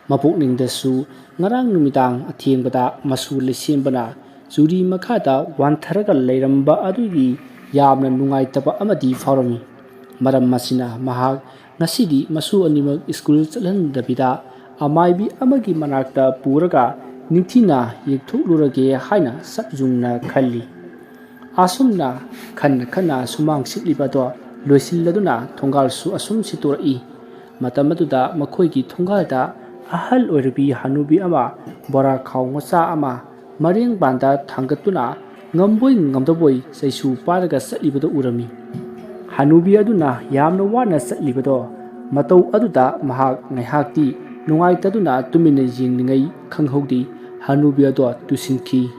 ꯃꯄꯨꯛꯅꯤꯡꯗꯁꯨ ꯉꯔꯥꯡ ꯅꯨꯃꯤꯗꯥꯡ ꯑꯊꯦꯡꯕꯗ ꯃꯁꯨ ꯂꯩꯁꯦꯝꯕꯅ ꯆꯨꯔꯤ ꯃꯈꯥꯗ ꯋꯥꯟꯊꯔꯒ ꯂꯩꯔꯝꯕ ꯑꯗꯨꯒꯤ ꯌꯥꯝꯅ ꯅꯨꯡꯉꯥꯏꯇꯕ ꯑꯃꯗꯤ ꯐꯥꯎꯔꯝꯃꯤ꯫ ꯃꯔꯝ ꯑꯁꯤꯅ ꯃꯍꯥꯛ ꯉꯁꯤꯗꯤ ꯃꯁꯨ ꯑꯅꯤꯃꯛ ꯁ꯭ꯀꯨꯜ ꯆꯠꯍꯟꯗꯕꯤꯗ ꯑꯃꯥꯏꯕꯤ ꯑꯃꯒꯤ ꯃꯅꯥꯛꯇ ꯄꯨꯔꯒ ꯅꯤꯡꯊꯤꯅ ꯌꯦꯛꯊꯣꯛꯂꯨꯔꯒꯦ ꯍꯥꯏꯅ ꯁꯛ ꯌꯨꯡꯅ ꯈꯜꯂꯤ꯫ ꯑꯁꯨꯝꯅ ꯈꯟꯅ ꯈꯟꯅ ꯁꯨꯃꯥꯡ ꯁꯤꯠꯂꯤꯕꯗꯣ ꯂꯣꯏꯁꯤꯜꯂꯗꯨꯅ ꯊꯣꯡꯒꯥꯜꯁꯨ ꯑꯁꯨꯝ ꯁꯤꯠꯇꯣꯔꯛꯏ꯫ ꯃꯇꯝ ꯑꯗꯨꯗ ꯃꯈꯣꯏꯒꯤ ꯊꯣꯡꯒꯥꯜꯗ ꯑꯍꯜ ꯑꯣꯏꯔꯕꯤ ꯍꯅꯨꯕꯤ ꯑꯃ ꯕꯣꯔꯥ ꯈꯥꯎ ꯃꯆꯥ ꯑꯃ ꯃꯔꯦꯡꯕꯥꯟꯗ ꯊꯥꯡꯒꯠꯇꯨꯅ ꯉꯝꯕꯣꯏ ꯉꯝꯗꯕꯣꯏ ꯆꯩꯁꯨ ꯄꯥꯏꯔꯒ ꯆꯠꯂꯤꯕꯗꯨ ꯎꯔꯝꯃꯤ꯫ ꯍꯅꯨꯕꯤ ꯑꯗꯨꯅ ꯌꯥꯝꯅ ꯋꯥꯅ ꯆꯠꯂꯤꯕꯗꯣ ꯃꯇꯧ ꯑꯗꯨꯗ ꯃꯍꯥꯛ ꯉꯥꯏꯍꯥꯛꯇꯤ ꯅꯨꯡꯉꯥꯏꯇꯗꯨꯅ ꯇꯨꯃꯤꯟꯅ ꯌꯦꯡꯂꯤꯉꯩ ꯈꯪꯍꯧꯗꯦ ꯍꯅꯨꯕꯤ ꯑꯗꯣ ꯇꯨꯁꯤꯟꯈꯤ꯫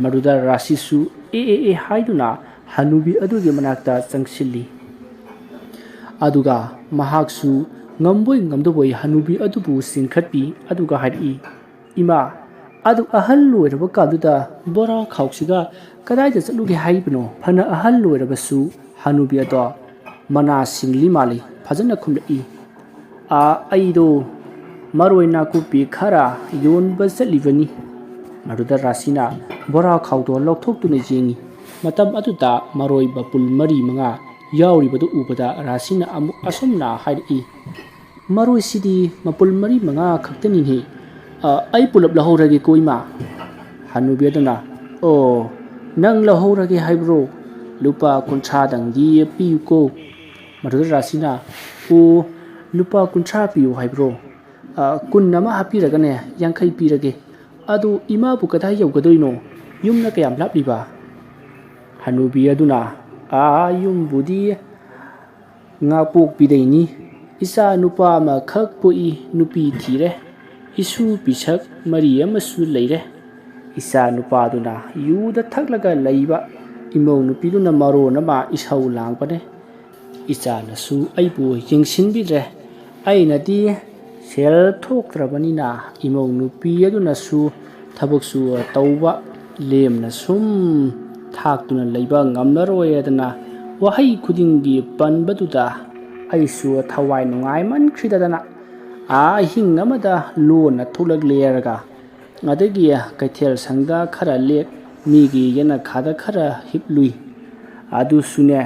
ꯃꯗꯨꯗ ꯔꯥꯁꯤꯁꯨ "ꯑꯦ, ꯑꯦ, ꯑꯦ" ꯍꯥꯏꯗꯨꯅ ꯍꯅꯨꯕꯤ ꯑꯗꯨꯒꯤ ꯃꯅꯥꯛꯇ ꯆꯪꯁꯤꯜꯂꯤ꯫ ꯑꯗꯨꯒ ꯃꯍꯥꯛꯁꯨ ꯉꯝꯕꯣꯏ ꯉꯝꯗꯕꯣꯏ ꯍꯅꯨꯕꯤ ꯑꯗꯨꯕꯨ ꯆꯤꯡꯈꯠꯄꯤ꯫ ꯑꯗꯨꯒ ꯍꯥꯏꯔꯛꯏ, "ꯏꯃꯥ, ꯑꯗꯨꯛ ꯑꯍꯜ ꯑꯣꯏꯔꯕ ꯀꯥꯟꯗꯨꯗ ꯕꯣꯔꯥ ꯈꯥꯎꯁꯤꯒ ꯀꯗꯥꯏꯗ ꯆꯠꯂꯨꯒꯦ ꯍꯥꯏꯔꯤꯕꯅꯣ?" ꯐꯅ ꯑꯍꯜ ꯑꯣꯏꯔꯕꯁꯨ ꯍꯅꯨꯕꯤ ꯑꯗꯣ ꯃꯅꯥ ꯁꯤꯡꯂꯤ ꯃꯥꯜꯂꯤ꯫ ꯐꯖꯅ ꯈꯨꯝꯂꯛꯏ, "ꯑꯥ, ꯑꯩꯗꯣ ꯃꯔꯣꯏ ꯅꯥꯀꯨꯞꯄꯤ ꯈꯔ ꯌꯣꯟꯕ ꯆꯠꯂꯤꯕꯅꯤ꯫" ꯃꯗꯨꯗ ꯔꯥꯁꯤꯅ ꯕꯣꯔꯥ ꯈꯥꯎꯗꯣ ꯂꯧꯊꯣꯛꯇꯨꯅ ꯌꯦꯡꯉꯤ꯫ ꯃꯇꯝ ꯑꯗꯨꯗ ꯃꯔꯣꯏ ꯃꯄꯨꯜ ꯃꯔꯤ ꯃꯉꯥ ꯌꯥꯎꯔꯤꯕꯗꯨ ꯎꯕꯗ ꯔꯥꯁꯤꯅ ꯑꯃꯨꯛ ꯑꯁꯨꯝꯅ ꯍꯥꯏꯔꯛꯏ, "ꯃꯔꯣꯏꯁꯤꯗꯤ ꯃꯄꯨꯜ ꯃꯔꯤ ꯃꯉꯥ ꯈꯛꯇꯅꯤꯅꯦ꯫ ꯑ, ꯑꯩ ꯄꯨꯂꯞ ꯂꯧꯍꯧꯔꯒꯦꯀꯣ, ꯏꯃꯥ꯫" ꯍꯅꯨꯕꯤ ꯑꯗꯨꯅ, "ꯑꯣ, ꯅꯪ ꯂꯧꯍꯧꯔꯒꯦ ꯍꯥꯏꯕ꯭ꯔꯣ? ꯂꯨꯄꯥ ꯀꯨꯟꯊ꯭ꯔꯥꯗꯪꯗꯤ ꯄꯤꯌꯨꯀꯣ꯫" ꯃꯗꯨꯗ ꯔꯥꯁꯤꯅ, "ꯑꯣ, ꯂꯨꯄꯥ ꯀꯨꯟꯊ꯭ꯔꯥ ꯄꯤꯌꯨ ꯍꯥꯏꯕ꯭ꯔꯣ? ꯑ, ꯀꯨꯟ ꯑꯃ ꯍꯥꯞꯄꯤꯔꯒꯅꯦ, ꯌꯥꯡꯈꯩ ꯄꯤꯔꯒꯦ꯫ ꯑꯗꯨ ꯏꯃꯥꯕꯨ ꯀꯗꯥꯏ ꯌꯧꯒꯗꯣꯏꯅꯣ? ꯌꯨꯝꯅ ꯀꯌꯥꯝ ꯂꯥꯞꯂꯤꯕ?" ꯍꯅꯨꯕꯤ ꯑꯗꯨꯅ, "ꯑꯥ, ꯌꯨꯝꯕꯨꯗꯤ ꯉꯥꯄꯣꯛꯄꯤꯗꯩꯅꯤ꯫ ꯏꯆꯥ ꯅꯨꯄꯥ ꯑꯃꯈꯛ ꯄꯣꯛꯏ, ꯅꯨꯄꯤ ꯊꯤꯔꯦ꯫ ꯏꯁꯨ ꯄꯤꯁꯛ ꯃꯔꯤ ꯑꯃꯁꯨ ꯂꯩꯔꯦ꯫ ꯏꯆꯥ ꯅꯨꯄꯥꯗꯨꯅ ꯌꯨꯗ ꯊꯛꯂꯒ ꯂꯩꯕ, ꯏꯃꯧ ꯅꯨꯄꯤꯗꯨꯅ ꯃꯔꯣꯟ ꯑꯃ ꯏꯁꯧ ꯂꯥꯡꯕꯅꯦ꯫ ꯏꯆꯥꯅꯁꯨ ꯑꯩꯕꯨ ꯌꯦꯡꯁꯤꯟꯕꯤꯗ꯭ꯔꯦ꯫ ꯑꯩꯅꯗꯤ ꯁꯦꯜ ꯊꯣꯛꯇ꯭ꯔꯕꯅꯤꯅ ꯏꯃꯧ ꯅꯨꯄꯤ ꯑꯗꯨꯅꯁꯨ ꯊꯕꯛꯁꯨ ꯇꯧꯕ, ꯂꯦꯝꯅ ꯁꯨꯝ ꯊꯥꯛꯇꯨꯅ ꯂꯩꯕ ꯉꯝꯂꯔꯣꯏ" ꯑꯗꯨꯅ ꯋꯥꯍꯩ ꯈꯨꯗꯤꯡꯒꯤ ꯄꯟꯕꯗꯨꯗ ꯑꯩꯁꯨ ꯊꯋꯥꯏ ꯅꯨꯡꯉꯥꯏꯃꯟꯈꯤꯗꯗꯅ ꯑꯥ ꯑꯍꯤꯡ ꯑꯃꯗ ꯂꯣꯟꯅ ꯊꯣꯛꯂꯛꯂꯦ ꯍꯥꯏꯔꯒ ꯑꯗꯒꯤ ꯀꯩꯊꯦꯜ ꯁꯪꯗ ꯈꯔ ꯂꯦꯞ, ꯃꯤꯒꯤ ꯌꯦꯅꯈꯥꯗ ꯈꯔ ꯍꯤꯞꯂꯨꯏ꯫ ꯑꯗꯨꯁꯨꯅꯦ,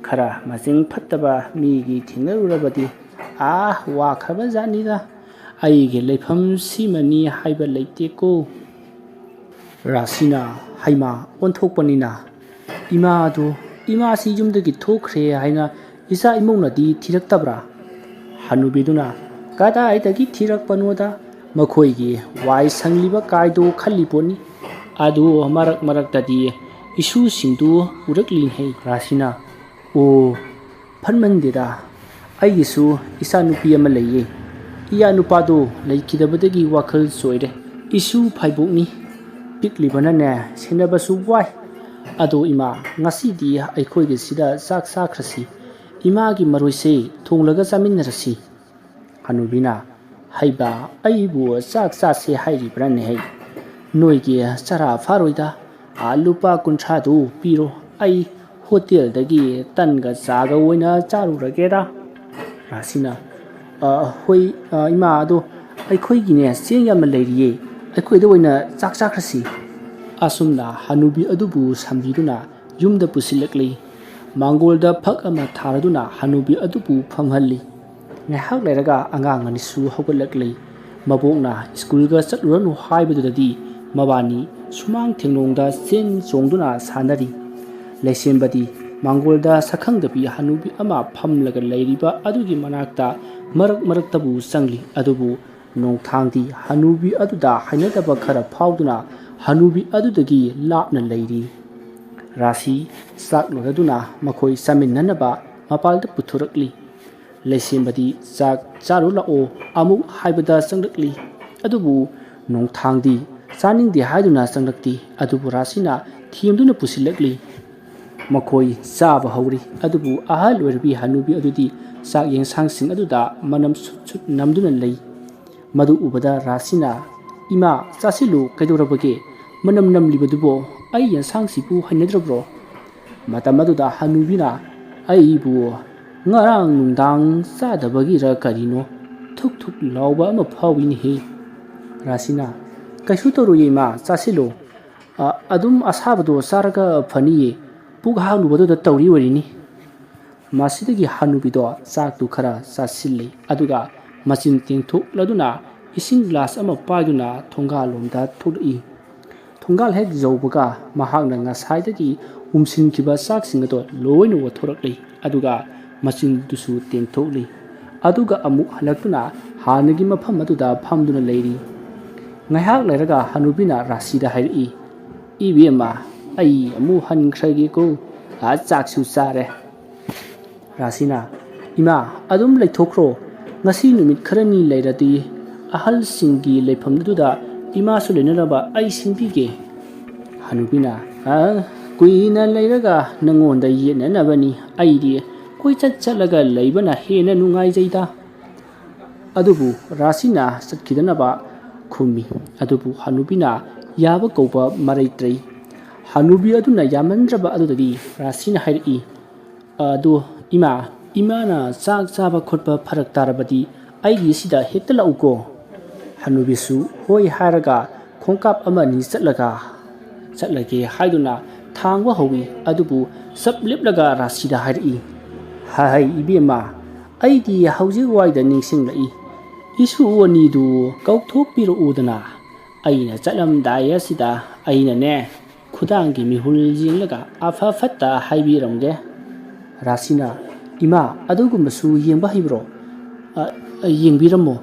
ꯈꯔ ꯃꯆꯤꯡ ꯐꯠꯇꯕ ꯃꯤꯒꯤ ꯊꯦꯡꯅꯔꯨꯔꯕꯗꯤ, ꯑꯥ, ꯋꯥꯈ꯭ꯔꯕ ꯖꯥꯠꯅꯤꯗ꯫ ꯑꯩꯒꯤ ꯂꯩꯐꯝ ꯁꯤꯃꯅꯤ ꯍꯥꯏꯕ ꯂꯩꯇꯦꯀꯣ꯫ ꯔꯥꯁꯤꯅ, ꯍꯩꯃꯥ, ꯑꯣꯟꯊꯣꯛꯄꯅꯤꯅ꯫ "ꯏꯃꯥꯗꯨ, ꯏꯃꯥꯁꯤ ꯌꯨꯝꯗꯒꯤ ꯊꯣꯛꯈ꯭ꯔꯦ ꯍꯥꯏꯅ ꯏꯆꯥ ꯏꯃꯧꯅꯗꯤ ꯊꯤꯔꯛꯇꯕ꯭ꯔꯥ?" ꯍꯅꯨꯕꯤꯗꯨꯅ, "ꯀꯗꯥꯏꯗꯒꯤ ꯊꯤꯔꯛꯄꯅꯣꯗ? ꯃꯈꯣꯏꯒꯤ ꯋꯥꯏ ꯁꯪꯂꯤꯕ ꯀꯥꯏꯗꯣ ꯈꯜꯂꯤ ꯄꯣꯠꯅꯤ꯫ ꯑꯗꯨ ꯃꯔꯛ ꯃꯔꯛꯇꯗꯤ ꯏꯁꯨꯁꯤꯡꯗꯨ ꯎꯔꯛꯂꯤꯅꯦ꯫" ꯔꯥꯁꯤꯅ, "ꯑꯣ, ꯐꯠꯃꯟꯗꯦꯗ꯫ ꯑꯩꯒꯤꯁꯨ ꯏꯆꯥꯅꯨꯄꯤ ꯑꯃ ꯂꯩꯌꯦ꯫ ꯏꯌꯥ ꯅꯨꯄꯥꯗꯣ ꯂꯩꯈꯤꯗꯕꯗꯒꯤ ꯋꯥꯈꯜ ꯆꯣꯏꯔꯦ꯫ ꯏꯁꯨ ꯐꯥꯏꯕꯣꯛꯅꯤ, ꯄꯤꯛꯂꯤꯕꯅꯅꯦ ꯁꯦꯟꯅꯕꯁꯨ ꯋꯥꯏ꯫ ꯑꯗꯣ ꯏꯃꯥ, ꯉꯁꯤꯗꯤ ꯑꯩꯈꯣꯏꯒꯤꯁꯤꯗ ꯆꯥꯛ ꯆꯥꯈ꯭ꯔꯁꯤ꯫ ꯏꯃꯥꯒꯤ ꯃꯔꯣꯏꯁꯦ ꯊꯣꯡꯂꯒ ꯆꯥꯃꯤꯟꯅꯔꯁꯤ꯫" ꯍꯅꯨꯕꯤꯅ, "ꯍꯩꯕ, ꯑꯩꯕꯨ ꯆꯥꯛ ꯆꯥꯁꯦ ꯍꯥꯏꯔꯤꯕ꯭ꯔꯥꯅꯦꯍꯦ? ꯅꯣꯏꯒꯤ ꯆꯔꯥ ꯐꯥꯔꯣꯏꯗ꯫ ꯑꯥ, ꯂꯨꯄꯥ ꯀꯨꯟꯊ꯭ꯔꯥꯗꯨ ꯄꯤꯔꯣ꯫ ꯑꯩ ꯍꯣꯇꯦꯜꯗꯒꯤ ꯇꯟꯒ ꯆꯥꯒ ꯑꯣꯏꯅ ꯆꯥꯔꯨꯔꯒꯦꯗ꯫" ꯔꯥꯁꯤꯅ, "ꯑ, ꯍꯣꯏ, ꯑ, ꯏꯃꯥ, ꯑꯗꯣ ꯑꯩꯈꯣꯏꯒꯤꯅꯦ ꯆꯦꯡ ꯌꯥꯝꯅ ꯂꯩꯔꯤꯌꯦ꯫ ꯑꯩꯈꯣꯏꯗ ꯑꯣꯏꯅ ꯆꯥꯛ ꯆꯥꯈ꯭ꯔꯁꯤ꯫" ꯑꯁꯨꯝꯅ ꯍꯅꯨꯕꯤ ꯑꯗꯨꯕꯨ ꯁꯝꯕꯤꯗꯨꯅ ꯌꯨꯝꯗ ꯄꯨꯁꯤꯜꯂꯛꯂꯤ꯫ ꯃꯥꯡꯒꯣꯜꯗ ꯐꯛ ꯑꯃ ꯊꯥꯔꯗꯨꯅ ꯍꯅꯨꯕꯤ ꯑꯗꯨꯕꯨ ꯐꯝꯍꯜꯂꯤ꯫ ꯉꯥꯏꯍꯥꯛ ꯂꯩꯔꯒ ꯑꯉꯥꯡ ꯑꯅꯤꯁꯨ ꯍꯧꯒꯠꯂꯛꯂꯤ꯫ ꯃꯕꯣꯛꯅ ꯁ꯭ꯀꯨꯜꯒ ꯆꯠꯂꯨꯔꯅꯨ ꯍꯥꯏꯕꯗꯨꯗꯗꯤ ꯃꯕꯥꯅꯤ ꯁꯨꯃꯥꯡ ꯊꯦꯡꯂꯣꯡꯗ ꯆꯦꯟ ꯆꯣꯡꯗꯨꯅ ꯁꯥꯟꯅꯔꯤ꯫ ꯂꯩꯁꯦꯝꯕꯗꯤ ꯃꯥꯡꯒꯣꯜꯗ ꯁꯛꯈꯪꯗꯕꯤ ꯍꯅꯨꯕꯤ ꯑꯃ ꯐꯝꯂꯒ ꯂꯩꯔꯤꯕ ꯑꯗꯨꯒꯤ ꯃꯅꯥꯛꯇ ꯃꯔꯛ ꯃꯔꯛꯇꯕꯨ ꯆꯪꯂꯤ꯫ ꯑꯗꯨꯕꯨ ꯅꯣꯡꯊꯥꯡꯗꯤ ꯍꯅꯨꯕꯤ ꯑꯗꯨꯗ ꯍꯩꯅꯗꯕ ꯈꯔ ꯐꯥꯎꯗꯨꯅ ꯍꯅꯨꯕꯤ ꯑꯗꯨꯗꯒꯤ ꯂꯥꯞꯅ ꯂꯩꯔꯤ꯫ ꯔꯥꯁꯤ ꯆꯥꯛ ꯂꯣꯏꯔꯗꯨꯅ ꯃꯈꯣꯏ ꯆꯥꯃꯤꯟꯅꯅꯕ ꯃꯄꯥꯜꯗ ꯄꯨꯊꯣꯔꯛꯂꯤ꯫ ꯂꯩꯁꯦꯝꯕꯗꯤ ꯆꯥꯛ ꯆꯥꯔꯨ ꯂꯥꯛꯑꯣ ꯑꯃꯨꯛ ꯍꯥꯏꯕꯗ ꯆꯪꯂꯛꯂꯤ꯫ ꯑꯗꯨꯕꯨ ꯅꯣꯡꯊꯥꯡꯗꯤ ꯆꯥꯅꯤꯡꯗꯦ ꯍꯥꯏꯗꯨꯅ ꯆꯪꯂꯛꯇꯦ꯫ ꯑꯗꯨꯕꯨ ꯔꯥꯁꯤꯅ ꯊꯦꯝꯗꯨꯅ ꯄꯨꯁꯤꯜꯂꯛꯂꯤ꯫ ꯃꯈꯣꯏ ꯆꯥꯕ ꯍꯧꯔꯤ꯫ ꯑꯗꯨꯕꯨ ꯑꯍꯜ ꯑꯣꯏꯔꯕꯤ ꯍꯅꯨꯕꯤ ꯑꯗꯨꯗꯤ ꯆꯥꯛ ꯌꯦꯟꯁꯥꯡꯁꯤꯡ ꯑꯗꯨꯗ ꯃꯅꯝ ꯁꯨꯠ ꯁꯨꯠ ꯅꯝꯗꯨꯅ ꯂꯩ꯫ ꯃꯗꯨ ꯎꯕꯗ ꯔꯥꯁꯤꯅ, "ꯏꯃꯥ, ꯆꯥꯁꯤꯜꯂꯨ, ꯀꯩꯗꯧꯔꯕꯒꯦ? ꯃꯅꯝ ꯅꯝꯂꯤꯕꯗꯨꯕꯣ? ꯑꯩ ꯌꯦꯟꯁꯥꯡꯁꯤꯕꯨ ꯍꯩꯅꯗ꯭ꯔꯕ꯭ꯔꯣ?" ꯃꯇꯝ ꯑꯗꯨꯗ ꯍꯅꯨꯕꯤꯅ, "ꯑꯩꯕꯨ ꯉꯔꯥꯡ ꯅꯨꯡꯗꯥꯡ ꯆꯥꯗꯕꯒꯤꯔ ꯀꯔꯤꯅꯣ, ꯊꯨꯛ ꯊꯨꯛ ꯂꯥꯎꯕ ꯑꯃ ꯐꯥꯎꯏꯅꯦꯍꯦ꯫" ꯔꯥꯁꯤꯅ, "ꯀꯩꯁꯨ ꯇꯧꯔꯣꯏꯌꯦ ꯏꯃꯥ, ꯆꯥꯁꯤꯜꯂꯣ꯫ ꯑ, ꯑꯗꯨꯝ ꯑꯁꯥꯕꯗꯣ ꯆꯥꯔꯒ ꯐꯅꯤꯌꯦ, ꯄꯨꯛ ꯍꯥꯡꯂꯨꯕꯗꯨꯗ ꯇꯧꯔꯤ ꯑꯣꯏꯔꯤꯅꯤ꯫" ꯃꯁꯤꯗꯒꯤ ꯍꯅꯨꯕꯤꯗꯣ ꯆꯥꯛꯇꯨ ꯈꯔ ꯆꯥꯁꯤꯜꯂꯤ, ꯑꯗꯨꯒ ꯃꯆꯤꯟ ꯇꯦꯡꯊꯣꯛꯂꯗꯨꯅ ꯏꯁꯤꯡ ꯒ꯭ꯂꯥꯁ ꯑꯃ ꯄꯥꯏꯗꯨꯅ ꯊꯣꯡꯒꯥꯜꯂꯣꯝꯗ ꯊꯣꯛꯂꯛꯏ꯫ ꯊꯣꯡꯒꯥꯜ ꯍꯦꯛ ꯌꯧꯕꯒ ꯃꯍꯥꯛꯅ ꯉꯁꯥꯏꯗꯒꯤ ꯎꯝꯁꯤꯟꯈꯤꯕ ꯆꯥꯛꯁꯤꯡ ꯑꯗꯣ ꯂꯣꯏꯅ ꯑꯣꯠꯊꯣꯔꯛꯂꯤ, ꯑꯗꯨꯒ ꯃꯆꯤꯟꯗꯨꯁꯨ ꯇꯦꯡꯊꯣꯛꯂꯤ꯫ ꯑꯗꯨꯒ ꯑꯃꯨꯛ ꯍꯜꯂꯛꯇꯨꯅ ꯍꯥꯟꯅꯒꯤ ꯃꯐꯝ ꯑꯗꯨꯗ ꯐꯝꯗꯨꯅ ꯂꯩꯔꯤ꯫ ꯉꯥꯏꯍꯥꯛ ꯂꯩꯔꯒ ꯍꯅꯨꯕꯤꯅ ꯔꯥꯁꯤꯗ ꯍꯥꯏꯔꯛꯏ, "ꯏꯕꯦꯝꯃ, ꯑꯩ ꯑꯃꯨꯛ ꯍꯟꯈ꯭ꯔꯒꯦꯀꯣ꯫ ꯑꯥ, ꯆꯥꯛꯁꯨ ꯆꯥꯔꯦ꯫" ꯔꯥꯁꯤꯅ, "ꯏꯃꯥ, ꯑꯗꯨꯝ ꯂꯩꯊꯣꯛꯈ꯭ꯔꯣ꯫ ꯉꯁꯤ ꯅꯨꯃꯤꯠ ꯈꯔꯅꯤ ꯂꯩꯔꯗꯤ ꯑꯍꯜꯁꯤꯡꯒꯤ ꯂꯩꯐꯝꯗꯨꯗ ꯏꯃꯥꯁꯨ ꯂꯩꯅꯅꯕ ꯑꯩ ꯁꯤꯟꯕꯤꯒꯦ꯫" ꯍꯅꯨꯕꯤꯅ, "ꯑ, ꯀꯨꯏꯅ ꯂꯩꯔꯒ ꯅꯪꯉꯣꯟꯗ ꯌꯦꯠꯅꯅꯕꯅꯤ꯫ ꯑꯩꯗꯤ ꯀꯣꯏꯆꯠ ꯆꯠꯂꯒ ꯂꯩꯕꯅ ꯍꯦꯟꯅ ꯅꯨꯡꯉꯥꯏꯖꯩꯗ꯫" ꯑꯗꯨꯕꯨ ꯔꯥꯁꯤꯅ ꯆꯠꯈꯤꯗꯅꯕ ꯈꯨꯝꯃꯤ꯫ ꯑꯗꯨꯕꯨ ꯍꯅꯨꯕꯤꯅ ꯌꯥꯕ ꯀꯧꯕ ꯃꯔꯩꯇ꯭ꯔꯩ꯫ ꯍꯅꯨꯕꯤ ꯑꯗꯨꯅ ꯌꯥꯃꯟꯗ꯭ꯔꯕ ꯑꯗꯨꯗꯒꯤ ꯔꯥꯁꯤꯅ ꯍꯥꯏꯔꯛꯏ, "ꯑꯗꯨ ꯏꯃꯥ, ꯏꯃꯥꯅ ꯆꯥꯛ ꯆꯥꯕ ꯈꯣꯠꯄ ꯐꯔꯛ ꯇꯥꯔꯕꯗꯤ ꯑꯩꯒꯤ ꯁꯤꯗ ꯍꯦꯛꯇ ꯂꯥꯛꯎꯀꯣ꯫" ꯍꯅꯨꯕꯤꯁꯨ ꯍꯣꯏ ꯍꯥꯏꯔꯒ ꯈꯣꯡꯀꯥꯞ ꯑꯃ ꯑꯅꯤ ꯆꯠꯂꯒ, "ꯆꯠꯂꯒꯦ" ꯍꯥꯏꯗꯨꯅ ꯊꯥꯡꯕ ꯍꯧꯏ꯫ ꯑꯗꯨꯕꯨ ꯆꯞ ꯂꯦꯞꯂꯒ ꯔꯥꯁꯤꯗ ꯍꯥꯏꯔꯛꯏ, "ꯍꯥꯏ ꯏꯕꯦꯝꯃ, ꯑꯩꯗꯤ ꯍꯧꯖꯤꯛ ꯋꯥꯏꯗ ꯅꯤꯡꯁꯤꯡꯂꯛꯏ꯫ ꯏꯁꯨ ꯑꯅꯤꯗꯨ ꯀꯧꯊꯣꯛꯄꯤꯔꯛꯎꯗꯅ꯫ ꯑꯩꯅ ꯆꯠꯂꯝꯗꯥꯏ ꯑꯁꯤꯗ ꯑꯩꯅꯅꯦ, ꯈꯨꯗꯥꯡꯒꯤ ꯃꯤꯍꯨꯜ ꯌꯦꯡꯂꯒ ꯑꯐ ꯐꯠꯇ ꯍꯥꯏꯕꯤꯔꯝꯒꯦ꯫" ꯔꯥꯁꯤꯅ, "ꯏꯃꯥ, ꯑꯗꯨꯒꯨꯝꯕꯁꯨ ꯌꯦꯡꯕ ꯍꯩꯕ꯭ꯔꯣ? ꯑ, ꯑ, ꯌꯦꯡꯕꯤꯔꯝꯃꯣ꯫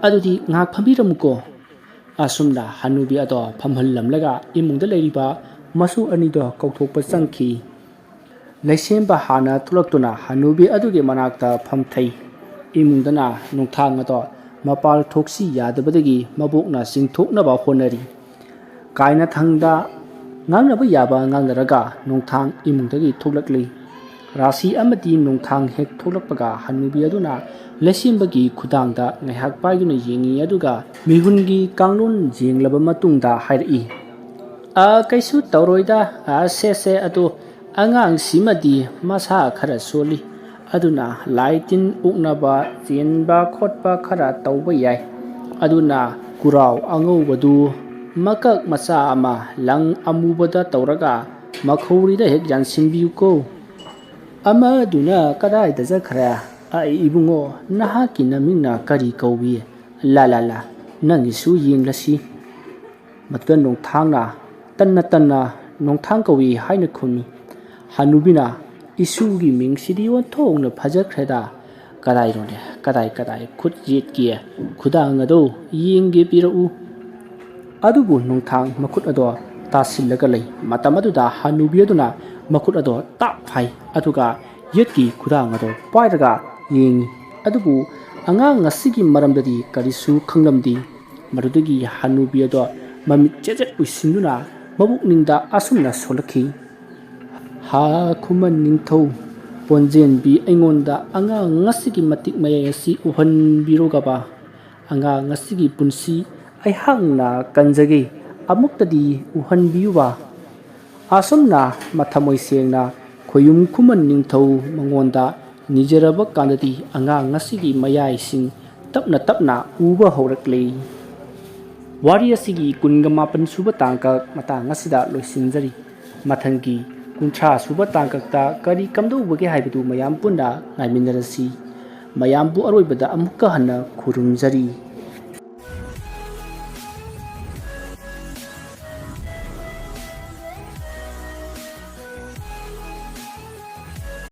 ꯑꯗꯨꯗꯤ ꯉꯥꯏꯍꯥꯛ ꯐꯝꯕꯤꯔꯝꯃꯨꯀꯣ꯫" ꯑꯁꯨꯝꯅ ꯍꯅꯨꯕꯤ ꯑꯗꯣ ꯐꯝꯍꯜꯂꯝꯂꯒ ꯏꯃꯨꯡꯗ ꯂꯩꯔꯤꯕ ꯃꯁꯨ ꯑꯅꯤꯗꯣ ꯀꯧꯊꯣꯛꯄ ꯆꯪꯈꯤ꯫ ꯂꯩꯁꯦꯝꯕ ꯍꯥꯟꯅ ꯊꯣꯛꯂꯛꯇꯨꯅ ꯍꯅꯨꯕꯤ ꯑꯗꯨꯒꯤ ꯃꯅꯥꯛꯇ ꯐꯝꯊꯩ꯫ ꯏꯃꯨꯡꯗꯅ ꯅꯣꯡꯊꯥꯡ ꯑꯗꯣ ꯃꯄꯥꯜ ꯊꯣꯛꯁꯤ ꯌꯥꯗꯕꯗꯒꯤ ꯃꯕꯣꯛꯅ ꯆꯤꯡꯊꯣꯛꯅꯕ ꯍꯣꯠꯅꯔꯤ꯫ ꯀꯥꯏꯅꯊꯪꯗ ꯉꯥꯡꯅꯕ ꯌꯥꯕ ꯉꯥꯡꯅꯔꯒ ꯅꯣꯡꯊꯥꯡ ꯏꯃꯨꯡꯗꯒꯤ ꯊꯣꯛꯂꯛꯂꯤ꯫ ꯔꯥꯁꯤ ꯑꯃꯗꯤ ꯅꯣꯡꯊꯥꯡ ꯍꯦꯛ ꯊꯣꯛꯂꯛꯄꯒ ꯍꯅꯨꯕꯤ ꯑꯗꯨꯅ ꯂꯩꯁꯦꯝꯕꯒꯤ ꯈꯨꯗꯥꯡꯗ ꯉꯥꯏꯍꯥꯛ ꯄꯥꯏꯗꯨꯅ ꯌꯦꯡꯉꯤ, ꯑꯗꯨꯒ ꯃꯤꯍꯨꯟꯒꯤ ꯀꯥꯡꯂꯣꯟ ꯌꯦꯡꯂꯕ ꯃꯇꯨꯡꯗ ꯍꯥꯏꯔꯛꯏ, "ꯑ, ꯀꯩꯁꯨ ꯇꯧꯔꯣꯏꯗ, ꯑ, ꯁꯦ, ꯁꯦ, ꯑꯗꯣ ꯑꯉꯥꯡꯁꯤꯃꯗꯤ ꯃꯁꯥ ꯈꯔ ꯁꯣꯜꯂꯤ, ꯑꯗꯨꯅ ꯂꯥꯏ ꯇꯤꯟ ꯑꯣꯛꯅꯕ ꯆꯦꯟꯕ ꯈꯣꯠꯄ ꯈꯔ ꯇꯧꯕ ꯌꯥꯏ꯫ ꯑꯗꯨꯅ ꯀꯨꯔꯥꯎ ꯑꯉꯧꯕꯗꯨ ꯃꯀꯛ ꯃꯆꯥ ꯑꯃ ꯂꯪ ꯑꯃꯨꯕꯗ ꯇꯧꯔꯒ ꯃꯈꯧꯔꯤꯗ ꯍꯦꯛ ꯌꯥꯟꯁꯤꯟꯕꯤꯌꯨꯀꯣ꯫" "ꯑꯃꯗꯨꯅ ꯀꯗꯥꯏꯗ ꯆꯠꯈ꯭ꯔꯦ? ꯑ, ꯏꯕꯨꯡꯉꯣ, ꯅꯍꯥꯛꯀꯤ ꯅꯃꯤꯡꯅ ꯀꯔꯤ ꯀꯧꯏ? ꯂꯥ, ꯂꯥ, ꯂꯥ, ꯅꯪꯒꯤꯁꯨ ꯌꯦꯡꯂꯁꯤ꯫" ꯃꯗꯨꯗ ꯅꯣꯡꯊꯥꯡꯅ, "ꯇꯟꯅ ꯇꯟꯅ ꯅꯣꯡꯊꯥꯡ ꯀꯧꯏ" ꯍꯥꯏꯅ ꯈꯨꯝꯃꯤ꯫ ꯍꯅꯨꯕꯤꯅ, "ꯏꯁꯨꯒꯤ ꯃꯤꯡꯁꯤꯗꯤ ꯑꯣꯟꯊꯣꯛꯅ ꯐꯖꯈ꯭ꯔꯦꯗ꯫ "ꯀꯗꯥꯏꯅꯣꯅꯦ, ꯀꯗꯥꯏ, ꯀꯗꯥꯏ? ꯈꯨꯠ ꯌꯦꯠꯀꯤ ꯈꯨꯗꯥꯡ ꯑꯗꯣ ꯌꯦꯡꯒꯦ, ꯄꯤꯔꯛꯎ꯫" ꯑꯗꯨꯕꯨ ꯅꯨꯡꯊꯥꯡ ꯃꯈꯨꯠ ꯑꯗꯣ ꯇꯥꯁꯤꯜꯂꯒ ꯂꯩ꯫ ꯃꯇꯝ ꯑꯗꯨꯗ ꯍꯅꯨꯕꯤ ꯑꯗꯨꯅ ꯃꯈꯨꯠ ꯑꯗꯣ ꯇꯥꯞ ꯍꯥꯏ, ꯑꯗꯨꯒ ꯌꯦꯠꯀꯤ ꯈꯨꯗꯥꯡ ꯑꯗꯣ ꯄꯥꯏꯔꯒ ꯌꯦꯡꯉꯤ꯫ ꯑꯗꯨꯕꯨ ꯑꯉꯥꯡ ꯑꯁꯤꯒꯤ ꯃꯔꯝꯗꯗꯤ ꯀꯔꯤꯁꯨ ꯈꯪꯂꯝꯗꯦ꯫ ꯃꯗꯨꯗꯒꯤ ꯍꯅꯨꯕꯤ ꯑꯗꯣ ꯃꯃꯤꯠ ꯆꯦꯠ ꯆꯦꯠ ꯎꯏꯁꯤꯟꯗꯨꯅ ꯃꯕꯨꯛꯅꯤꯡꯗ ꯑꯁꯨꯝꯅ ꯁꯣꯜꯂꯛꯈꯤ: "ꯍꯥ, ꯈꯨꯃꯟ ꯅꯤꯡꯊꯧ, ꯄꯣꯟꯖꯦꯟꯕꯤ ꯑꯩꯉꯣꯟꯗ ꯑꯉꯥꯡ ꯑꯁꯤꯒꯤ ꯃꯇꯤꯛ ꯃꯌꯥꯏ ꯑꯁꯤ ꯎꯍꯟꯕꯤꯔꯨꯒꯕ꯫ ꯑꯉꯥꯡ ꯑꯁꯤꯒꯤ ꯄꯨꯟꯁꯤ ꯑꯩꯍꯥꯛꯅ ꯀꯟꯖꯒꯦ, ꯑꯃꯨꯛꯇꯗꯤ ꯎꯍꯟꯕꯤꯌꯨꯕ꯫" ꯑꯁꯨꯝꯅ ꯃꯊꯃꯣꯏ ꯁꯦꯡꯅ ꯈꯣꯌꯨꯝ ꯈꯨꯃꯟ ꯅꯤꯡꯊꯧ ꯃꯉꯣꯟꯗ ꯅꯤꯖꯔꯕ ꯀꯥꯟꯗꯗꯤ ꯑꯉꯥꯡ ꯑꯁꯤꯒꯤ ꯃꯌꯥꯏꯁꯤꯡ ꯇꯞꯅ ꯇꯞꯅ ꯎꯕ ꯍꯧꯔꯛꯂꯦ꯫ ꯋꯥꯔꯤ ꯑꯁꯤꯒꯤ ꯀꯨꯟꯒ ꯃꯥꯄꯟ ꯁꯨꯕ ꯇꯥꯡꯀꯛ ꯃꯇꯥꯡ ꯑꯁꯤꯗ ꯂꯣꯏꯁꯤꯟꯖꯔꯤ꯫ ꯃꯊꯪꯒꯤ ꯀꯨꯟꯊ꯭ꯔꯥ ꯁꯨꯕ ꯇꯥꯡꯀꯛꯇ ꯀꯔꯤ ꯀꯝꯗꯧꯕꯒꯦ ꯍꯥꯏꯕꯗꯨ ꯃꯌꯥꯝ ꯄꯨꯟꯅ ꯉꯥꯏꯃꯤꯟꯅꯔꯁꯤ꯫ ꯃꯌꯥꯝꯕꯨ ꯑꯔꯣꯏꯕꯗ ꯑꯃꯨꯛꯀ ꯍꯟꯅ ꯈꯨꯔꯨꯝꯖꯔꯤ꯫